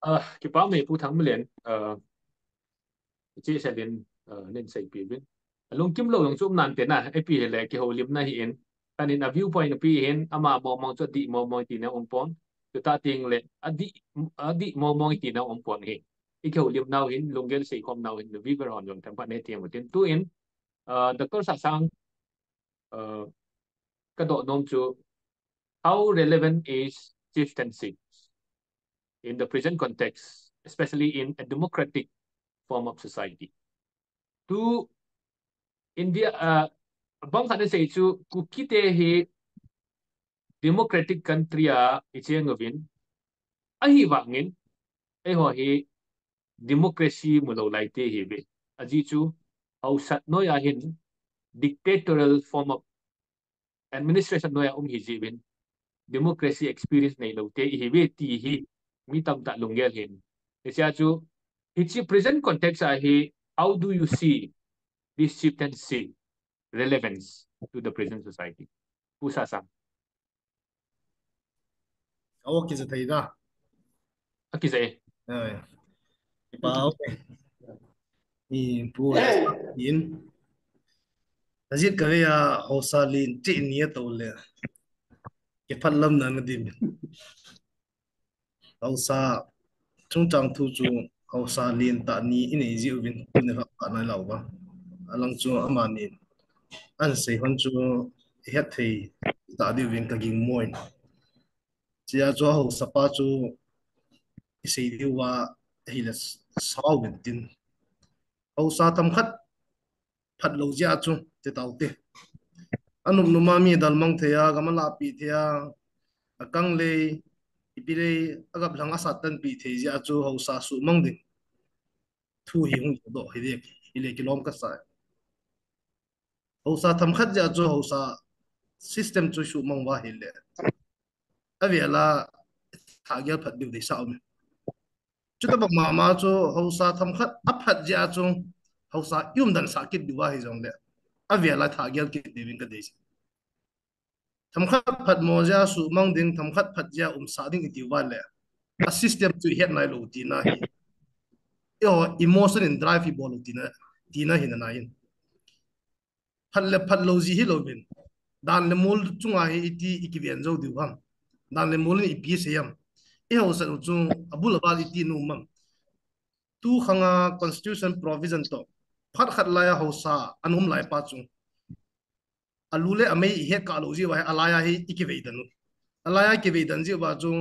Ah, kipa me Pu Thangminlen, ah, Hichi selin, uh, nin seipi uvin. Alungkim lou jong chu um nante na, ipi hile kihoulimna hi in. Kanin a viewpoint api hin, ama mong mong chu adih mong mong tina um pon. Chuta teng le, adih, adih mong mong tina um pon hi. I kihoulim nau hin, lunggel seikhom nau hin, viewer hon jong themkhat nei tiang utin. Tu in, uh, Doctor Sahsang, uh, ka doh nom chu, how relevant is chieftaincy in the present context, especially in a democratic form of society? Tu India, uh, bang khat na sei chu Kuki te hi democratic country a i cheng uvin, ahivangin, eiho hi democracy mu lou lai te hi ve. Ajeh chu, hausat noi a hin dictatorial form of administration noi a um hi jeh uvin, democracy experience nei lou te i hi ve ti hi mi tamtah lunggel hin. Hichea chu, hichi present context a hi, how do you see this chieftaincy relevance to the present society? Pu Sahsang. Aw, kija thei da. A kija e. Ai. Pau. I pu in. Ajit ka ve a hausa lin chi ni a to le. Ke phat lam na na dim. Hausa chungchang thu chu hausa lin ta ni i nei ji uvin tu ni hak ka nai lau ba. Alang chu amani an sei hon chu i het thei ta diuvin ka ging moi. Chia chu hausa pa chu i sei diu va hi le sau vin tin. Hausa tam khat phat lou jia chu ti tau te. Anum numa mi dal mang thei a, gam a la pi thei a, a kang lei, ipi lei, a gap lang a sat tan pi thei jia chu hausa su mang ding. Thu hi hung doh hi dek, hi le kilom ka sa. Hausa tham khat jia chu hausa system chu su mang va hi le. A ve la tha gel phat diu dei sa um. Chuta bang mama chu hausa tham khat a phat jia chu Haosa i umdan sah kit diu ahi jongle, avel a thagel kit diuvin ka deisah. Themkhat phat mo jeh a suhmang ding, themkhat phat jeh a umsah ding i tiu va le, a system chu i het nai lou tina hi. Eiho emotion in drive i bol lou tina, tina hi na nai in. Phat le phat lou ji hi louvin, dan le mol chunga hi iti i kiven jou diu ham? Dan le mol in ipi sei ham? I haosa u chu abul abal iti nom ham? Tu khang a constitution provision toh, phat khat lai a haosa ana um lai pa chu, a lu le a mei i het kah lou jeh uva hi, a lai a hi i kivei dan u. A lai a kivei dan jeh uva chu,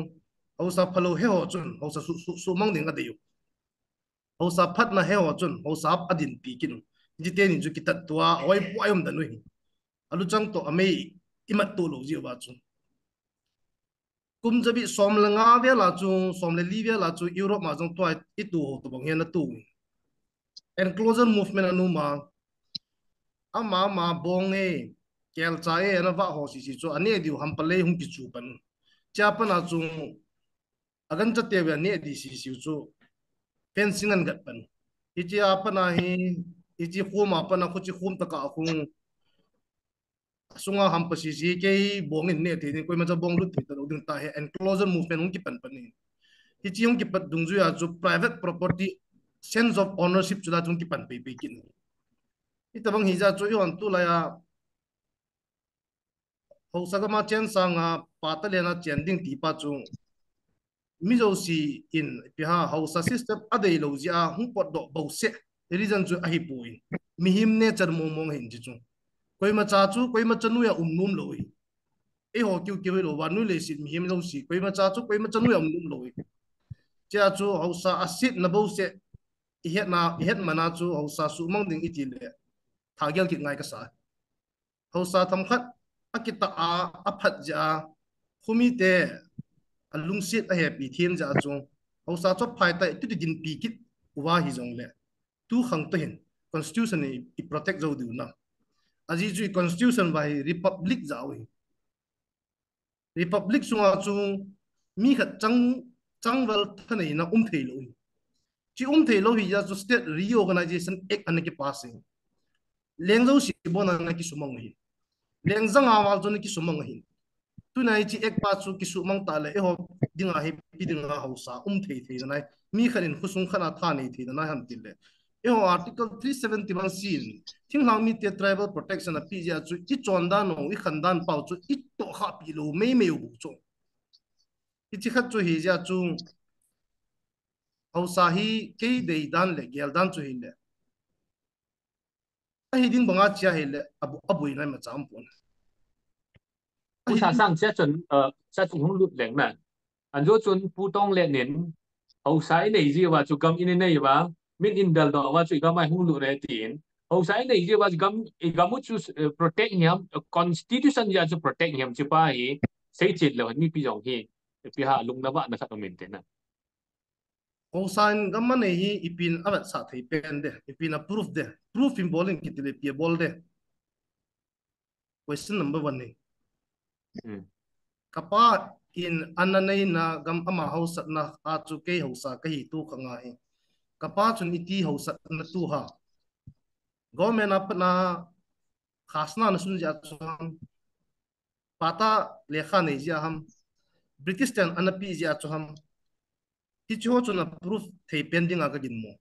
haosa phalou he ho chun, haosa su, su, suhmang ding a dei u. Haosa phatna he ho chun, haosa a dinpi kit u. Hiche teni chu kitat tua, a oi pu a i um dan u hi. A luchang toh a mei i mat to lou jeh uva chu. Kum jabi som le nga vel a chu, som le li vel a chu, Europe ma jong tua i tu ho tobang hi ana tu. Enclosure movement ana um a. Ama, ama bong e, kelcha e, ana vah ho sisi chu, aneh diu hampa lei hung kichu pan. Chea pat a chu, agancha teu ve aneh di sisi chu, fencing ana gat pan. Hichea pat a hi, hiche khum a pat a, khuche khum tah a khum. Asunga hampa sisi kei bong in neh thei ding, koima cha bong lut thei talou ding tia hi enclosure movement hung kipan pan in. Hiche hung kipat dungjui a chu private property, sense of ownership chu la chu hung kipan pei pei kit in. Hitabang hi jeh a chu i hon tulai a haosa gam a chen sanga pata len a chen ding ti pa chu mi jouse in ipi ham, haosa system a dei lou jeh a hung potdoh bouseh, reason chu ahi poi. Mihem nature mong mong ahin ti chu. Koima cha chu, koima cha noiya um nom lou hi. Eiho kiu kiu hilou, vannoi leiset mihem jouse, koima cha chu, koima cha noiya um nom lou hi. Chea chu haosa a setna bouseh, i hetna, i het man a chu haosa suhmang ding i ti le, thagel kit ngai kasa. Haosa themkhat akitah a, aphat jeh a, khomi te alungset ahepi them jeh a chu, haosa chu aphai tai, tuti dinpi kit uva hi jongle, tu khang toh hin, constitution in i, i protect jou diu na. Ajeh chu i constitution uva hi republic jao hi. Republic sunga chu mi khat chang, changval thaneina um thei lou hi. Chi um thei lou hi jeh a chu State Reorganization Act ana kipass hi. Leng jouse bon ana kisumang hi. Leng janga val chu ana kisumang hi. Tuna hiche act pa chu kisumang ta le, eiho dinga hi, ipi dinga haosa um thei thei na nai. Mi khat in khosung khat a thanei thei na nai ham ti le, eiho Article three seventy-one C in, thinglhang mite tribal protection api jeh a chu, i chondan u, i khandan pau chu, i tohkhah pi lou mei mei u chu. Hiche khat chu hi jeh a chu, haosa hi kei deidan le geldan chu hile, ahi ding banga chia hile, abu, abui nai ma cham pon. Pu Sasang, chia chun, uh, chia chun hung lut leng na. Anjo chun Pu Tonglen in, haosa i nei jeh uva chu gam i nei uva, min i daldoh uva chu i gam a i hung lut e tin. Haosa i nei jeh uva chu gam, i gam u chu, eh, protect hiam, eh, constitution jeh a chu protect hiam chu pa hi, seichen lou mipi jong hi, ipi ham lungna vahna khat um inte na. Haosa in gam anei hi ipin avetsah thei pen de, ipin a proof de, proof in bol in kiti le ipi a bol de. Question number one ni. Hmm. Kapa in ana neina gam ama haosatna a chu kei haosa kahi tu khang a hi. Kapa chun iti haosatna tu ham? Government a pat a khasna ana sun jeh a chu ham? Patta lekha nei jeh a ham? British ten ana pe jeh a chu ham? Hiche ho chun a proof thei pen dinga ka ginmo.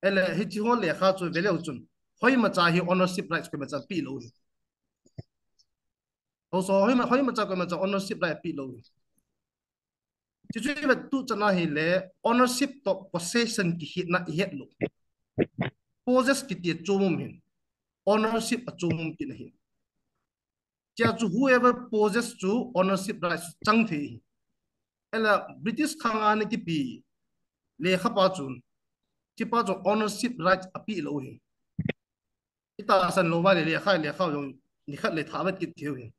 Ahile hiche ho lekha chu ve leu chun, hoimacha hi ownership rights koimacha pe lou hi. Haosa hoima, hoimacha koimacha ownership right pe lou hi. Hichu i vet tu chan a hile, ownership toh possession kikhetna i het lou. Possess kiti a chom um hin, ownership a chom um kit ahi. Chea chu whoever possess chu ownership rights chang thei hi. Ahile British khang a ana kipe lekha pa chun, hiche pa chun ownership rights ape lou hi. I tahsan lou va le lekha, lekha jong nikhat le thah vet kit thei u hi.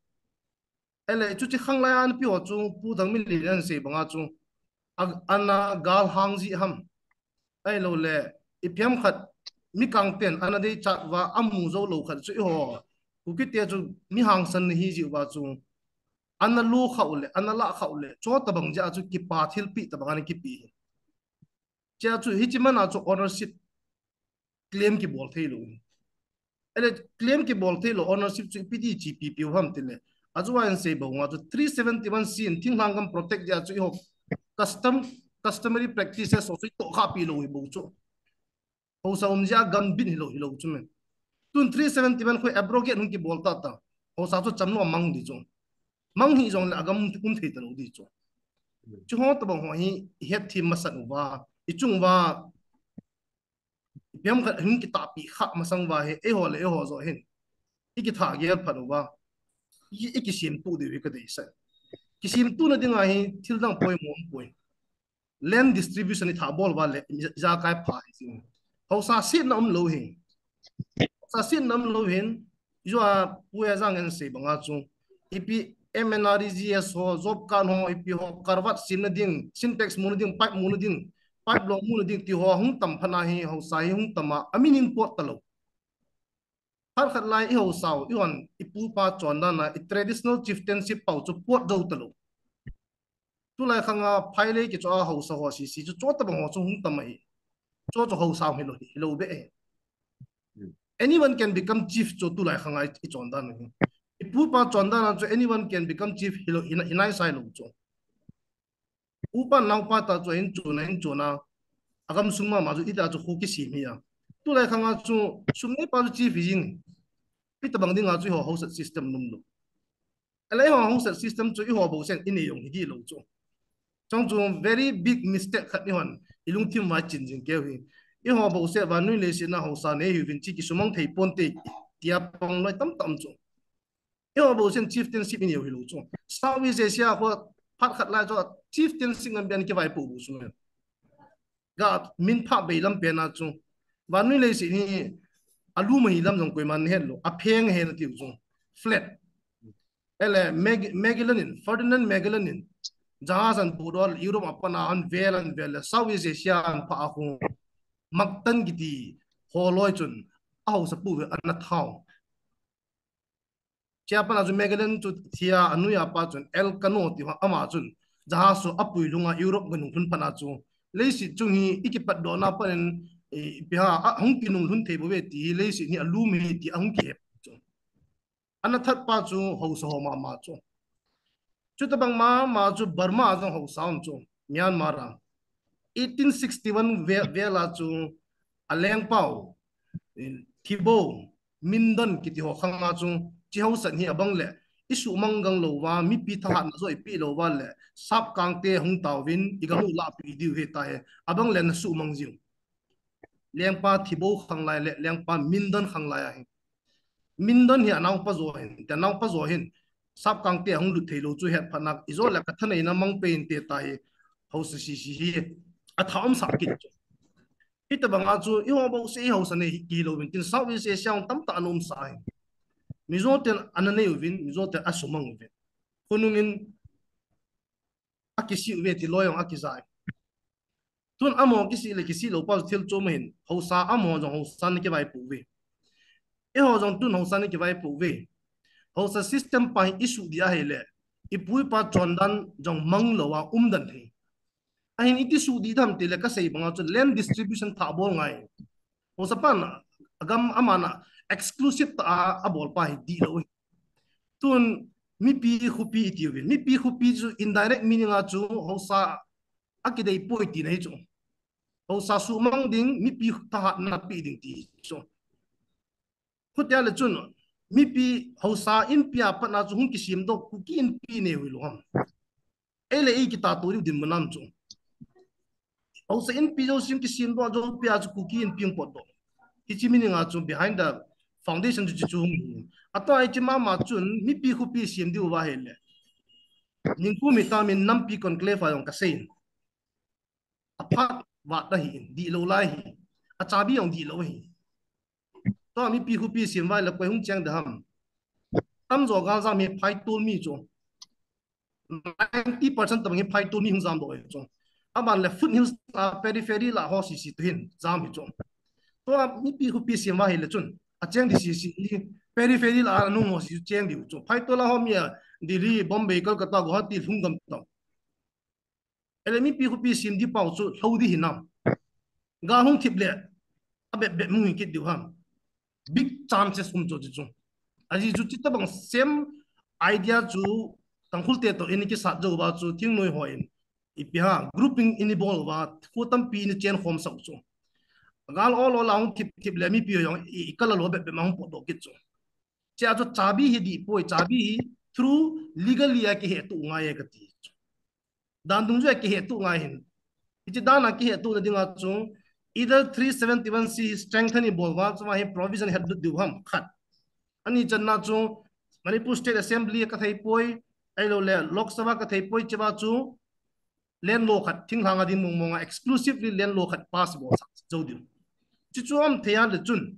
Ahile chuche khang lai a ana pe ho chu Pu Thangminlin in ana sei banga chu, a, ana galhang jeh ham? Ahilou le, ipi ham khat, mikang ten ana deichat uva amu jou lou khat chu eiho Kuki te chu mi hangsan ana hi jeh uva chu, ana lo khah u le, ana lah khah u le, chutabang jeh a chu kipa thilpeh tabang ana kipe hi. Chea chu hiche man a chu ownership claim kibol thei lou. Ele claim kibol thei lou ownership chu ipi ti chi pi piu ham tile. Achu a in sei bou nga chu three seventy-one C in thinglhang gam protect dia chu iho custom, customary practices so chu itoh kha pi lou hi bou chu. Hausa um jia gam bin hi lou, hi lou chu men. Tun three seventy-one khu abrogate hung kibol ta ta. Hausa chu cham lou mang di chu. Mang hi jong le agam um thei ta lou di chu. Chu ho tabang ho hi het thim masat uva. I chung uva ipi ham khat hung kitahpi kha masang uva hi, eiho le eiho jo hin. I kitha gel phat uva. I, i kisim tu diu hi ka dei sa. Kisim tu na dinga hi thil dang poi mo poi. Land distribution i tha bol uva le, ja kai pha hi. Hausa sit na um lou hi. Hausa sit na um lou hin. Jua puya jang en sei banga chu. Ipi M N R E G S ho, job card ho, ipi ho, karvat sim na ding, Sintex mu na ding, pipe mu na ding, pipe long mu na ding, ti ho hung tam phat na hi, Hausa hi hung tam a, a min in pot ta lou. Phat khat lai i Hausa u, i hon, i pu pa chondan a, i traditional chieftainship pau chu pot jou ta lou. Tulai khanga phailei kicho a Hausa ho sisi chu, cho tabang ho chu hung tam ahi. Cho chu Hausa hi lou, hi lou be e. Anyone can become chief chu tulai khanga i, i chondan u hi. I pu pa chondan a chu anyone can become chief hi lou, hi na, hi nai sai lou chu. Upa naupa ta chu hin chuna, hin chuna. Agam sung mama chu ita chu khu kisim hi a. Tulai khanga chu sum nei pa chu chief hi jing. Pi tabang dinga chu ho Hausa system num lou. Alai ho Hausa system chu i ho bou sen i nei jong hi di lou chu. Chong chu very big mistake khat i hon. I lungthim vai chin jing keu hi. I ho bou se vannoi leiset na Hausa nei hiuvin chi kisumang thei ponte tia pang loi tam tam chu. I ho bou sen chieftainship i nei u hi lou chu. Southeast Asia khu phat khat lai chu chieftainship ngam bian kivaipo bou chu. Ga min pha bei lam pen a chu. Vannoi leiset hi a lum hi lam jong koiman het lou. A pheng hen a tiu chu. Flat. Ele Mag-, Magellan in, Ferdinand Magellan in. Jahaz an bu dol Europe a pan a an vel an vel le Southeast Asia an pha a khu. Mactan kiti ho loi chun. A Hausa pu ve an na thau. Chia pana chu Magellan chu thia a nuia pa chun Elcano ti ho ama chun jahaz chu a pui lunga Europe ga nung lhun pana chu leiset chung hi i kipat dona panin i, ipi ham a hung kinung lhun thei bou ve ti hi leiset hi a lum hi ti a hung kihet chu. Ana that pa chu Hausa ho mama chu. Chutabang mama chu Burma jong Hausa um chu, Myanmar a. Eighteen sixty-one ve-, vel a chu a lengpau, eh, Thibaw, Mindan kiti ho khanga chu chi Hausa hi abang le i sumang gang lou va, mipi thahatna jo i pe lou va le, sap kangte hung tauvin i gam u lahpi diu hi ta hi, abang le na sumang jiu. Lengpa Thibaw khanglai le lengpa Mindan khanglai ahi. Mindan hi a naopa jo hin, te naopa jo hin, sap kangte hung lut thei lou chu het phat na, i jo le ka thaneina mang pe in te ta hi, Hausa sisi hi, a tha um sa kit chu. Hitabang a chu, i ho bou se i Hausa nei hi ki lou vin, tin Southeast Asia hung tam ta an um sa hi. Mizo ten ana nei uvin, Mizo ten a sumang uvin. Khonung in, a kisih uve ti loi jong a kijai. Tun amaho kisih le kisih lou pa thil chom ahin, Hausa amaho jong Hausa na kivaipo uve. Eiho jong tun Hausa na kivaipo uve. Hausa system pa hi i suh di ahi le, i pu i pa chondan jong mang lou a um dan thei. Ahin iti suh di dam ti le ka sei banga chu land distribution tha bol ngai. Hausa pan a gam amana exclusive ta a, a bol pa hi di lou hi. Tun mipi khopi i tiu vin. Mipi khopi chu indirect meaning a chu Hausa a kidei poi tina hi chu. Hausa sumang ding, mipi thahatna pe ding ti chu. Khutia le chun, mipi Hausa inpi a pat na chu hung kisim doh, Kuki inpi nei hui lou ham. Ei le ei kita to diu dinmun am chu. Hausa inpi jo sim kisim doh, jo pi a chu Kuki inpi hung pot doh. Hichi meaning a chu behind the foundation chu chu hung. Ato ai chi mama chun, mipi khopi sim diu va he le. Ningkum hi ta min nampi conclave a jong ka sei in. A phat vat ta hi in, di lou lai hi. A chabi jong di lou hi. To mipi khopi sim vai le koi hung cheng de ham. Tamjo gal jam hi phaitol mi chu. Ninety percent tabang hi phaitol mi hung jam doh hi chu. Aban le foothills a periphery la ho sisi tu hin jam hi chu. To mipi khopi sim vai le chun. A cheng di sisi hi periphery la a nung ho sisi cheng di chu. Phaitol a ho mi a Delhi, Bombay, Kolkata, Guwahati, lhung gam tau. Ele mipi khopi sim di pau chu lhou di hinam. Gal hung thip le. abep bep mu hi kit diu ham. Big chances um chu chu. Ajeh chu chuti tabang same idea chu Tangkhul te toh in kisat jou uva chu thingnoi hon ipi ham grouping in ibol uva khu tampi in chen khom sah u chu. Gal ol ol a hung thip thip le mipi ho jong i, i kal a lo bep bep ma hung potdoh kit chu. Chea chu chabi hi dih poi, chabi hi through legally a kihetuh ngai e kati chu. Dan dungjuia kihetuh ngai hin. Hiche dan a kihetuhna dinga chu either three seventy-one C strengthen ibol uva, chua hi provision hetlut diu ham khat. Ani channa chu Manipur State Assembly ka thei poi, ahilou le Lok Sabha ka thei poi, chua chu land law khat, thinglhang a ding mong mong a exclusively land law khat pass bol sah jou diu. Chuchu um thei a le chun,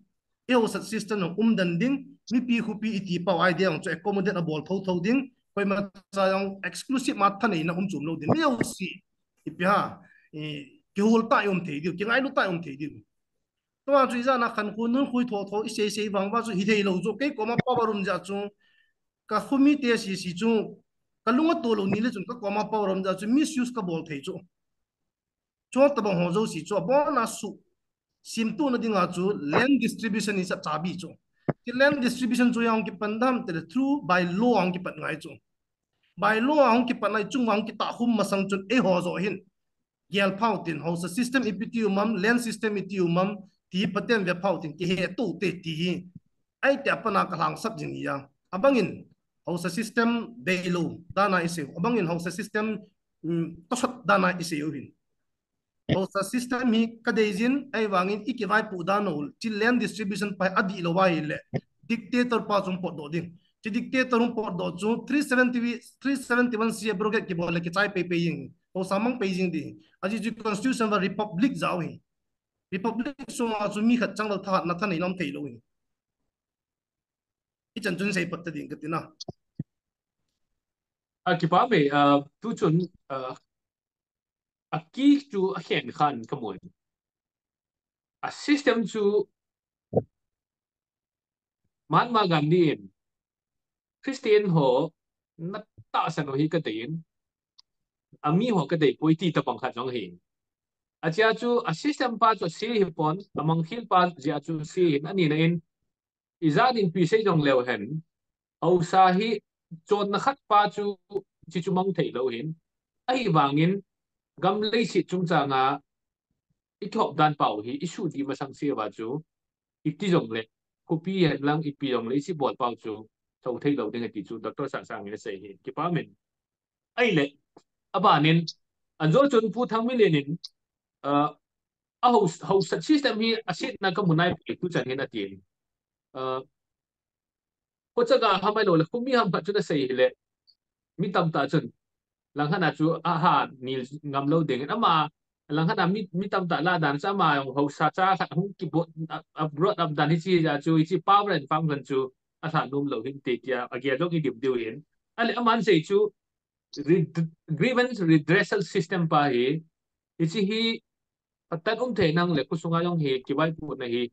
i haosa system jong um den ding, mipi khopi i ti pau idea jong chu accommodate abol tho tho ding, koima cha jong exclusive ma thaneina um chom lou ding. Mi jouse, ipi ham, i, kihol tah i um thei diu, kingailu tah i um thei diu. Tua chu ijat a khankho nunkho i tho tho, i sei sei vang uva chu hithei lou chu, kei koma power um jeh chu, ka khomite sese chu, ka lung ato lou ni le chun ka koma power um jeh chu misuse ka bol thei chu. Chua tabang ho jouse chu, abon a suh, simtuhna dinga chu, land distribution is a chabi chu. Hiche land distribution chu jong kipan dam tile through by law a hung kipat ngai chu. By law a hung kipat ngai chung uva hung kitah khum masang chun eiho joh hin. Gel phau tin, haosa system ipi ti um am, land system iti um am, ti hi phaten ve phau tin, kihetuh te ti hi. Ahi tia pat a ka lhangsap jing ahi a. Abang in, haosa system deilou, dan a i sei u. Abang in haosa system, um, tosot dan a i sei u hin. Haosa system hi ka dei jin, ahivangin i kivaipoh dan u, hiche land distribution pa hi adih lou ahile, dictator pa chu hung potdoh ding. Hiche dictator hung potdoh chu three seventy, three seventy-one C abrogate kibol le kichai pei pei jing. Haosa mang pei jing ding. Ajeh chu constitution va republic jao hi. Republic sunga chu mi khat chang lou thahatna thaneina um thei lou hi. Ichan chun sei pat ta ding kati na. A, kipa me, a, tu chun, a, a ki chu a khen khan ka mun. A system chu Mahatma Gandhi in Christian ho na tahsan u hi ka dei in, a mi ho ka dei poi ti tabang khat jong hi. Achea chu a system pa chu sei hi pon, a mangthil pa jeh a chu sei hin, ani na in, ijat in ipi sei jong leu hen, haosa hi chonna khat pa chu chi chu mang thei lou hin, ahivangin gam leiset chungchang a i kihop dan pau hi i sudih masang se uva chu, iti jong le, khopi hen lang ipi jong le i chi bol pau chu, tho thei lou ding ati chu, Doctor Sahsang in asei hi, kipa min. Ahile, abanin, anjo chun Pu Thangminlen in, uh, a haosa, haosa system hi a setna ka mu nai poi tu chan hin ati. Uh, Khochaga ham ahilou le, khomi ham khat chun asei hile, mi tamtah chun, langkhat a chu aha nil ngam lou ding. Ama, langkhat a mi, mi tamtah lah dan chu ama jong haosa cha khat hung kibot, a, a brought up dan hiche a chu, hiche power and function chu, alha nom lou hin ti tia, agel jong i dim diu hin. Ahile aman sei chu, red-, grievance redressal system pa hi, hiche hi, phatah um thei nang le, khosunga jong hi, kivaipohna hi,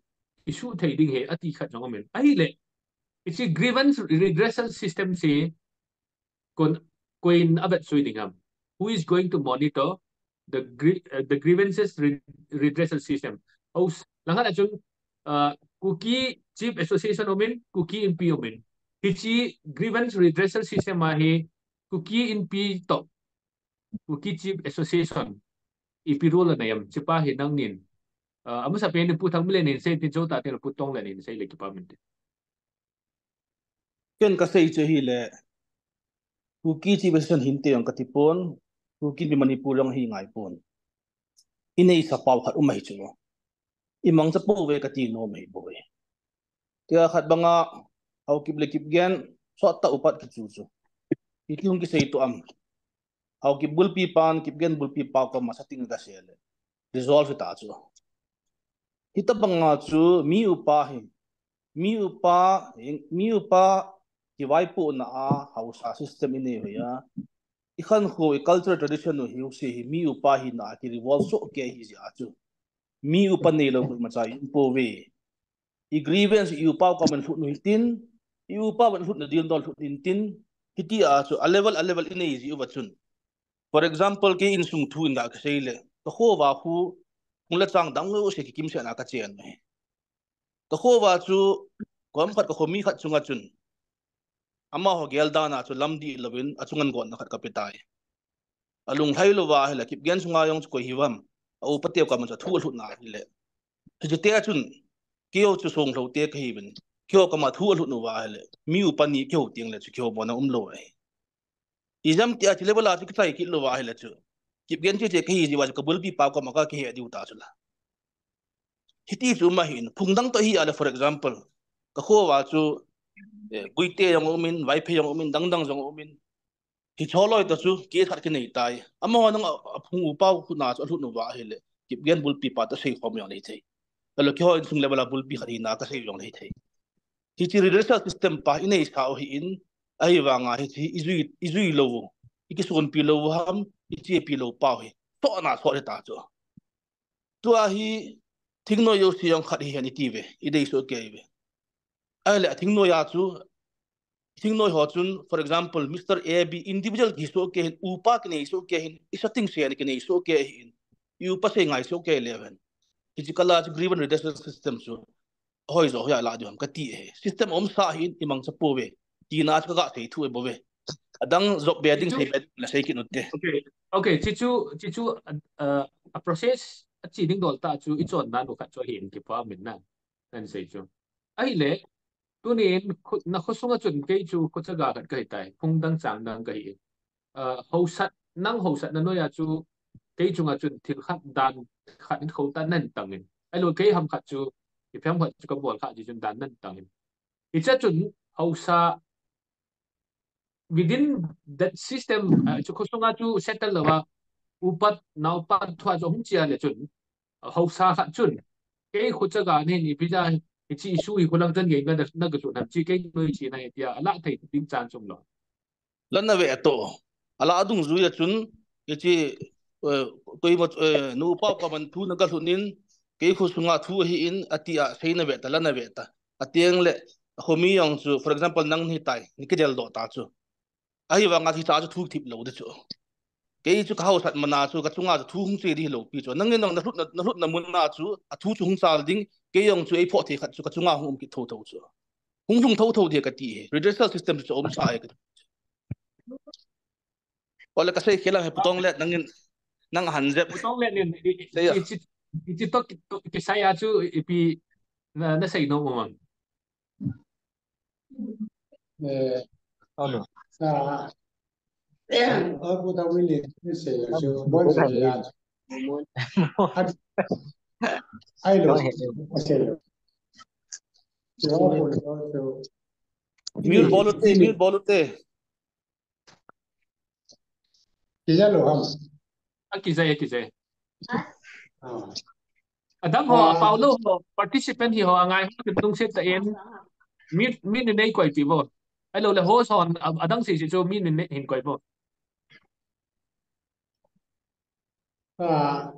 issue thei ding hi, ati khat jong um in. Ahile, hiche grievance redressal system chu, kon, koin avet sui ding ham. Who is going to monitor the gri-, uh, the grievances re-, redressal system? Aus, langkhat a chun, uh, Kuki Chief Association um in, Kuki Inpi um in. Hiche grievance redressal system a hi, Kuki Inpi toh, Kuki Chief Association, ipi role anei am, hiche pa hi nangnin. Uh, amasapen in Pu Thangminlen in sei tin, chutah tin Pu Tonglen in sei le kipa min te. Ken ka sei chu hile, Kuki Chief Association hinte jong kati pon, Kuki Inpi Manipur jong hi ngai pon. I neisa pau khat um ahi chu. I mangcha pouve kati nom ahi boi. Tia khat banga, Haokip le Kipgen, sot tah upat kichu chu. Iti hung kisei tu am. Haokip bulpi pan, Kipgen bulpi pa koma setting kasei le. Resolve ta chu. Hitabanga chu mi upa hi. Mi upa, mi upa kivaipohna a, haosa system i nei u hi a. I khankho, i cultural tradition u hiu se hi, mi upa hina a ki revolve soh kei ahi jeh a chu. Mi upa neilou koimacha i um pouve. I grievance i upa u koma lhut u hitin, i upa u lhutna dildol lhut intin, hitia chu a level, a level i nei ji uva chun. For example, kei insung thu in ga kasei le, ka kho uva khu, hung le chang dang jouse kikim sena ka chen u hi. Ka kho uva chu, kom khat ka khomi khat chunga chun, amaho gel dan a chu lamdih louvin, achunga gotna khat ka pe tai. Alunglhai louva ahile, Kipgen chunga jong chu koi hiuvem, a upa teu koma chu athu alhutna ahile. Hiche te a chun, keiho chu songlhou te kahiuvin, keiho koma thu alhut uva ahile, mi upa ni keiho teng le chu keiho mona umlou ahi. Ijemtia chu level a chu kichai kit louva ahile chu, Kipgen che che kahi jeh uva chu ka bulpi pa koma ka kihe diu ta chu la. Hiti chu um ahin, phung dang toh hi ahile, for example, ka kho uva chu, eh, Guite jong umin, Vaiphei jong umin, dang dang jong umin. Hiche loi toh chu, case khat kinei tai. Amaho nang a, aphung upa khu na chu alhut uva ahile, Kipgen bulpi pa toh seikhom jong lei thei. Ahilou keiho insung level a bulpi khat hina ka sei jong lei thei. Hiche redressal system pa inei sau ahin, ahivanga hiche ijui, ijui lou, ikisonpi lou ham, ichepi lou pau hi, tohna sot hita chu. Tua hi, thingnoi jouse jong khat hihen iti uve, idei soh kei uve. Ahile, athingnoi a chu, thingnoi ho chun, for example, Mister A B individual kihi soh kei hin, upa kinei soh kei hin, isa ting sen kinei soh kei hin, i upa sei ngai soh kei leu hen. Hiche kal a chu grievance redressal system chu, hoi jo hoi a la diu ham kati e. System aumsa ahin, imangcha pouve. Tina chu kaga sei thu e bouve. Adang jop be ding, chu sei be ding la sei kit ute. Okay, okay, chu chu, chu chu, uh, a process, ache ding dol tah chu, ichonna nu khat chu ahin kipa min na. Nan sei chu. Ahile, tunin khu, na khosunga chun kei chu khochaga khat kahi tai, phung dang chang dang kahi. Uh, haosat, nang haosatna noiya chu, kei chunga chun thil khat dan khat in khota nan tangin. Ahilou kei ham khat chu, iphem khat chu kabol kha jeh chun dan nan tangin. Hiche chun haosa within that system, uh, chu khosunga chu settle louva, upat, naopat thua chu hung chia le chun, uh, haosa khat chun, kei khochaga nin ipi ja, hiche issue hi kholang chan gei na, na galut ham chu kei noi chena ahi tia, ala thei ding chan chung lou. Lana ve to. Ala adungjuia chun, hiche, eh, koima, eh, nupa koma thu na galhut in, kei khosunga thu ahin, atia seina ve ta, lana ve ta. Ateng le, khomi jong chu, for example, nang nahi tai, nei kidel doh ta chu. Ahivanga hiche chu thu thip lou ding chu. Kei chu ka haosat mana chu, kachunga chu thu hung che ding hilou pi chu. Nangin nang nalhut na, nalhutna mun a chu, athu chu hung chal ding, kei jong chu eiphoh thei khat chu, kachunga hung um kit thotho chu. Hung lhung thotho ding kati e. Redressal system chu aumsa e kati. Ole kasei khel a he Pu Tonglet nangin, nang ahan jep. Pu Tonglet nin, i, i, Sei a. i, i, i, to, to, kisai a chu ipi na, nasei nom um am? Eh, Hello. Ah, eh, Pu Tonglet ni sei a chu, bon sei a. Ai lo, sei lo. Mute bol ute, mute bol ute. Kijai lou ham. A kijai, a kijai. Ah. Adang ho, Ah. Apao lou ho, participant hi ho, angai ho, kin tung set ta en. Mute, mute nei koi pi vo. Ahilou le host ho, a, adang sei sei chu mute nei hin koi vo. Ah,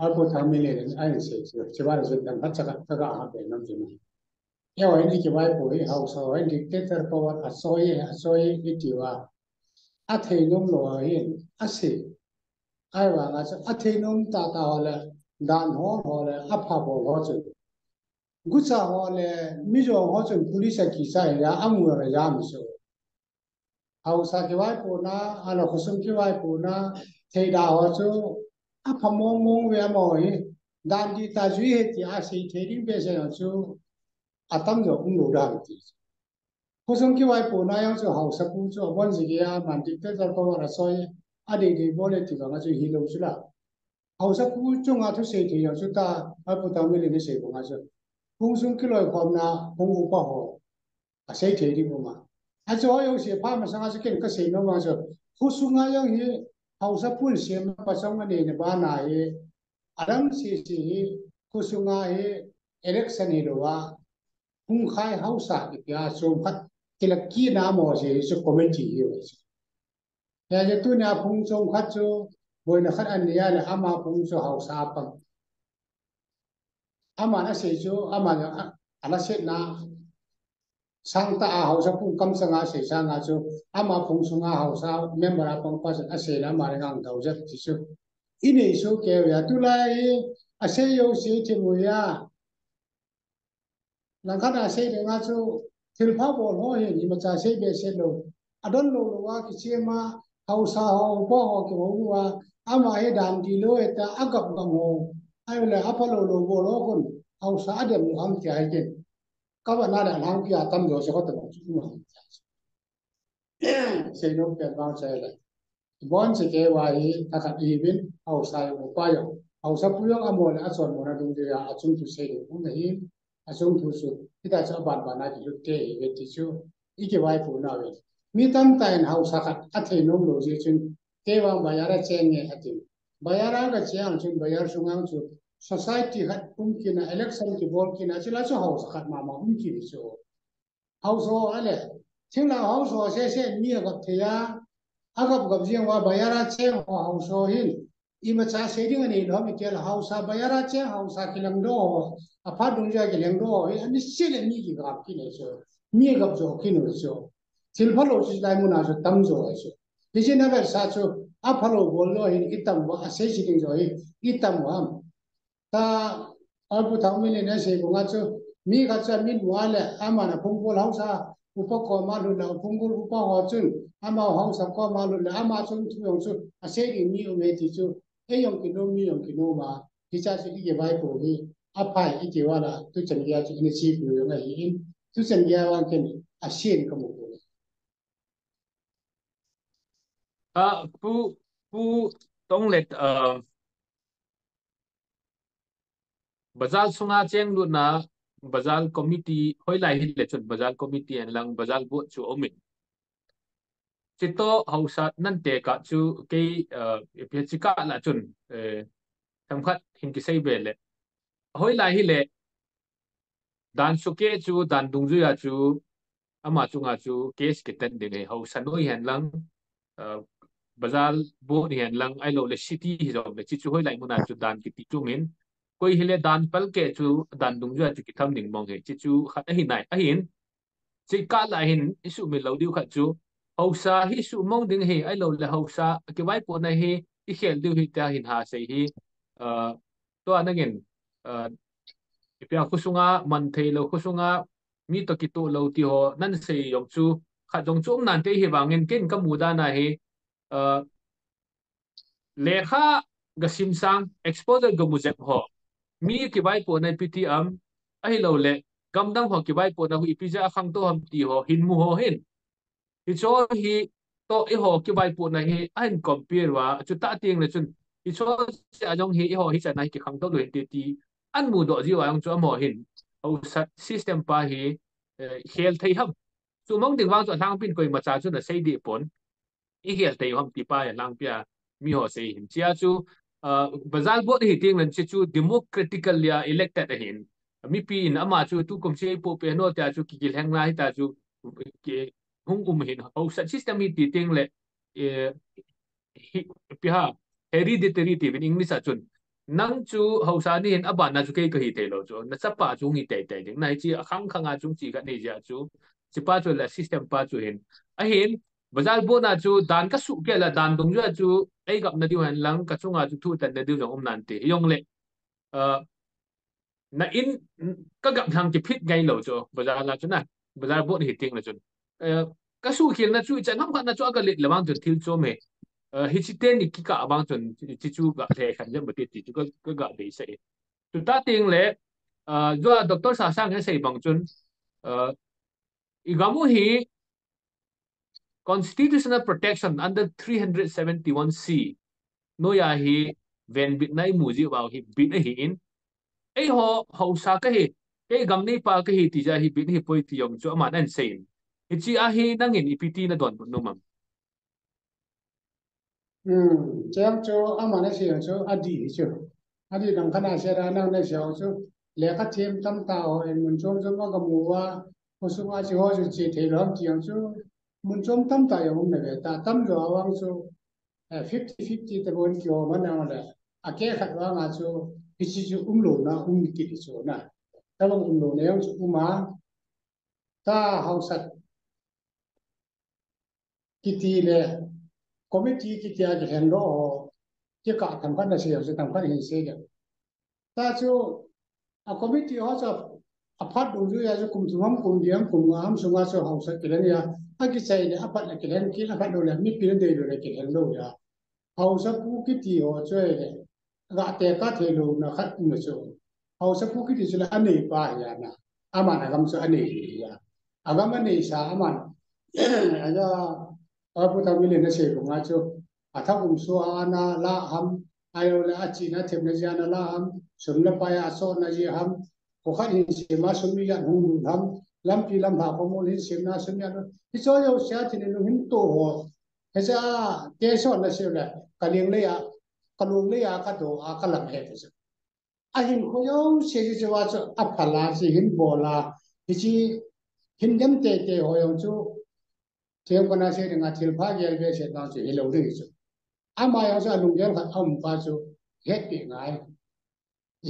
Apu Thangminlen, ai sei chu, chibai chu dan khat cha ka, ka, ka ha be nom chu. Eiho hin i kivaipo hi, haosa ho hin dictator power a soi, a soi i ti uva. Athei nom lou ahin, asei. Ahivanga chu, athei nom tah tah ho le, dan ho ho le, apha bol ho chu. Gucha ho le, Mizo ho chun police a kicha hi a, amu le jam chu. Haosa kivaipona, ahilou khosung kivaipona, theida ho chu, apha mong mong ve amaho hi, dan dih tah jui ahi tia asei thei ding behseh ho chu, atam jo um lou ding ti. Khosung kivaipona jong chu haosapu chu, abon jeh a, aman dictator power a soi, adei dei bol e ti vang a chu hilou chu la. Haosapu chunga thusei thei jong chu ta, Apu Thangminlen in asei banga chu. Phung sung kiloikhomna, phung upa ho. Asei thei ding um a. Achu ho jouse pha masanga chu ken kasei nom vang chu. Khosunga jong hi, haosapun semna pachong aneina bana hi, adang sese hi, khosunga hi, election hilou a, phung khai haosa kiti a, chom khat, kila kina mo se hi chu committee hi uve chu. Hijeh a tunia phung chom khat chu, boina khat anei a le ama phung chu haosa apang. Aman asei chu, ama a, a, ala setna, sangtah a haosapu kamchanga asei sanga chu, ama phung sunga haosa member apang pa chun asei le ama le ngang dau jep ti chu. Inei soh kei uve a, tulai asei jouse thim uve a. langkhat a sei dinga chu thilpha bol ho hin imacha sei behseh lou. Adon lou lou a kichema haosa ho, upa ho kihou uva, ama hi dan tilou eta agap gam ho, ahile apha lou lou bol ho khun haosa adem lou ham tia hi kin. Kavana le alhangpi a tamjo se ho tabang chu ima. Seinom pen vang chai le. Bon che kei uva hi, thakhat ihiuvin, haosa jong upa jong, haosapu jong amol le achonmona dungjuia achung thu sei ding um ahi, achung thu chu, hita chu aban ban a kilut te ihiuve ti chu, ikivaipo nauve. Mi tamtah in haosa khat athei nom lou jeh chun, kei vang bazar a cheng nge ati. Bazar a kacheng chun bazar sunga chu, society khat um kit a, election kibol kit a, chule chu haosa khat mama um kit chu. Haosa ale, thinglhang haosa sese mi agap thei a, agap gap jeng uva bazar a cheng ho haosa hin, imacha sei ding anei lou ham itile haosa bazar a cheng haosa kilangdoh ho, aphat dungjuia kilangdoh ho hi, ani sei le mi kigap kit le chu, mi agap jo kit u chu. Thilpha lou chu lai muna chu tamjo ahi chu. Hiche na vetsah chu, apha lou bol lou hin itam uva, asei sei ding jo hi, itam uva. Ta, Pu Thangminlin asei banga chu, mi khat chu amin mu a le, aman aphunggol haosa upa koma lut le, aphunggol upa ho chun, ama haosa koma lut le, ama chun thu jong chu asei ding mi um e ti chu, ei jong kinom, mi jong kinom a, hiche chu ikivaipo hi, aphai ikival a, tuchan geiya chu ina chepi u jong ahin, tuchan geiya vang ken asen kamu poi. Ah, Pu, Pu Tonglet, ah, bazar sunga cheng lutna, bazar committee, hoilai hile chun bazar committee hen lang, bazar board chu aumin. Chutoh haosa nan tekah chu kei, ah, ipi hiche kah lah chun, eh, themkhat hin kisei be le. Hoilai hile, dan sukeh chu, dan dungjuia chu, ama chunga chu case kitan ding ahi, haosa noi hen lang, ah, bazar board hen lang, ahilou le city hijong le, chuchu hoilai muna chu dan kiti chu min. Koi hile dan palkeh chu, dan dungjuia chu kitham ding mong ahi, chuchu khat ahi nai, ahin. Chukah lah hin, isuhmil lou diu khat chu, haosa hi suhmong ding ahi, ahilou le haosa kivaipohna hi, ikhel diu ahi tia hin ha sei hi, ah, tua nangin, ah, ipi a khosunga, man thei lou khosunga, mi toh kitoh lou ti ho, nan sei jong chu, khat jong chu um nante hivangin ken kamu dan a hi, ah, lekha gasim sang, exposure gamu jep ho, mi kivaipohna ipi ti ham, ahilou le, gamdang ho kivaipohna hu ipi jeh a khangtou ham ti ho, hin mu ho hin. Hicho hi toh eiho kivaipohna hi ahin compare uva, chutah teng le chun, hicho jeh a jong hi eiho hichan a hi kikhangtou lou hinte ti, ahin mudoh jiuva jong chu amaho hin, haosa system pa hi, eh, khel thei ham. Suhmong ding vang chu alhangpin koimacha chun asei deh pon. Ikhel thei u ham ti pa hi alhangpia miho sei hin. Chia chu, ah, bazar board hi teng le chuchu democratically a elected ahin. Mipi in ama chu tukum chu eipoh peh nom tia chu kikilheng na hita chu ki, hung um hin. Haosa system hi ti teng le, eh, hi, ipi ham, hereditary tiuvin English a chun. Nang chu haosa nahin, aban na chu kei kahi thei lou chu. Nachapa chu hung hi teitei ding. Na hiche akhang khang a chu hung chi kha nei jeh a chu. Hiche pa chu le system pa chu hin. Ahin, bazar board na chu dan kasuh keh le dan dungjuia chu eigapna diu hen lang, kachunga chu thutanna diu jong um nante. Jong le, ah, na in, kagap lhang kiphit ngai lou chu, bazar la chu na, bazar board hi teng le chun. Eh, kasuhkhel na chu, ichan ham khat na chu agalet le vang chun thil chom e. Eh, hiche teni kikah vang chun, hiche chu galhekhen jep mati ti chu ka, kaga deisah e. Chutah teng le, eh, jua Doctor Sasang in asei bang chun, eh, igam u hi constitutional protection under three hundred seventy-one C. Noiya hi venbitna imu jiu vang hi bit ahin. Eiho, haosa kahi, kei gam neipa kahi ti jeh a hi bit ahipoi ti jong chu aman ahin seiyin. Hiche a hi nangin ipi ti nadonbut nom am? Hmm, cheng chu aman asei chu adih hi chu. Adih dang khat a sei a nang nasei chu. Lekha them tamtah ho in mun chom chom a kamu uva, khosunga hiche ho chu che thei lou ham ti jong chu. Mun chom tamtah jong um nave ta, tamjo a vang chu, eh, fifty fifty tabang kihou man jong le, akeh khat vang a chu, hiche chu umlouna um kit chu na. Tabang umlouna jong chu um a, ta haosa kiti le, committee kiti a kilhengdoh ho, kikah themkhat nasei jong chu themkhat hin sei le. Ta chu, a committee ho chu aphat dungjui a chu kum thum ham, kum li ham, kum nga ham sunga chu haosa kilhen a, akichai le aphat le kilhen kit, aphat lou le mipi nadei lou le kilhen lou a. Haosapu kiti ho chu ahile, gah tekah thei louna khat um chu. Haosapu kiti chu le aneipa hi ana. Aman agam chu anei hi a. Agam aneisa aman. Aja, a Pu Thangminlen in asei banga chu. Athah um sua ana la ham. Ahilou le achihna themna jeh a ana la ham. Sum le pai a asohna jeh ham. Kho khat hin sema sum ijat hung lut ham. Lampi lamlha khomol hin semna sum ijat. Hiche jouse a thil in lung hin to ho. Hiche a, kei sot na seh le, ka leng lei a, ka lung lei a, ka do a, ka lam he te chu. Ahinkho jouse chu chu a chu, aphal a chu hin bol a, hiche hin dem teitei ho jong chu, themkhat a sei dinga thilpha gel behseh vang chu hilou ding chu. Ama jong chu alunggel khat aum pa chu, hetpi ngai.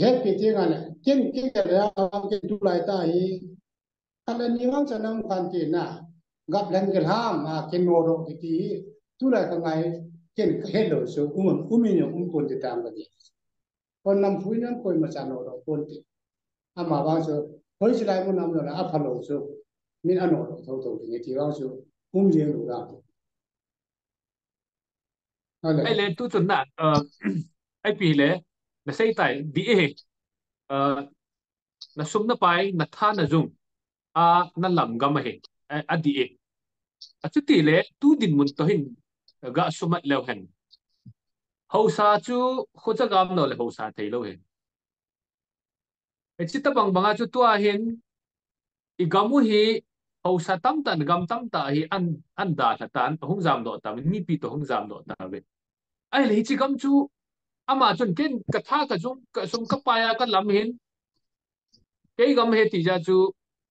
Hetpi ti ngai le, ken kei le, ken tulai tah hi, khat le ni vang cha nang khan ti na, gap lem kei ham, a, ken nodoh kiti hi, tulai ka ngai, ken ka helou chu, um, um in jong um pon ti tam ka ti. Kon nam phui nam koima cha nodoh pon ti. Ama vang chu, hoiche lai mun a um lou le, aphalou chu, min anodoh thotho ding ti vang chu, um jeng lou ding. Ahile. Ahile tu chun na, uh, ipi le, na sei tai, di e, uh, na sum na pai, na tha na jung, a, na lam gam ahi, a, adi e. Achuti le, tu dinmun toh hin, ga sumat leu hen. Haosa chu, khoja gam lou le haosa thei lou hen. Hiche tabang banga chu tua hin, i gam u hi, haosa tamtah, gam tamtah hi an, an dalha tan, ahung jamdoh tauvin, mipi toh hung jamdoh tauvin. Ahile hiche gam chu, ama chun ken ka tha ka jung, ka sum ka pai a ka lam hin, kei gam ahi ti jeh chu,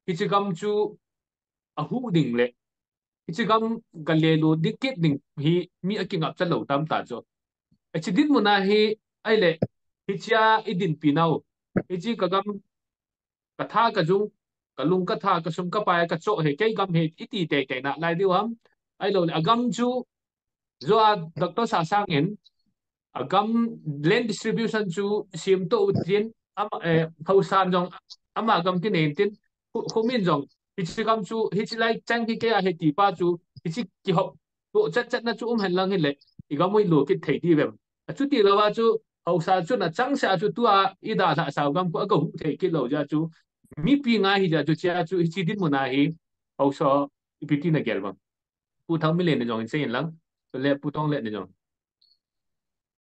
hiche gam chu, ahuh ding le, hiche gam ga lelu ding kit ding hi mi akingapcha lou tam ta chu. Hiche dinmun a hi, ahile, hiche a i dinpi nau, hiche ka gam, ka tha ka jung, ka lung ka tha, ka sum ka pai, ka choh hi, kei gam hi, i ti teitei nalai diu ham. Ahilou le, agam chu, jo a Doctor Sasang in, agam land distribution chu, semtoh utin, ama, eh, haosa jong, ama gam kinei tin, khu, khumin jong, hiche gam chu, hiche lai chang hi kei ahi ti pa chu, hiche kihop, toh chat chat na chu um hen lang hile, i gam u i lo kit thei diu vem. Achuti lou a chu, haosa chu na chang sa chu tua, i dalhah sau gam khu aga huh thei kit lou jeh chu, mipi ngai hi jeh chu, hiche a chu, hiche dinmun a hi, haosa ipi ti na gel vang. Pu Thangminlen in jong in sei in lang, le Pu Tonglen in jong.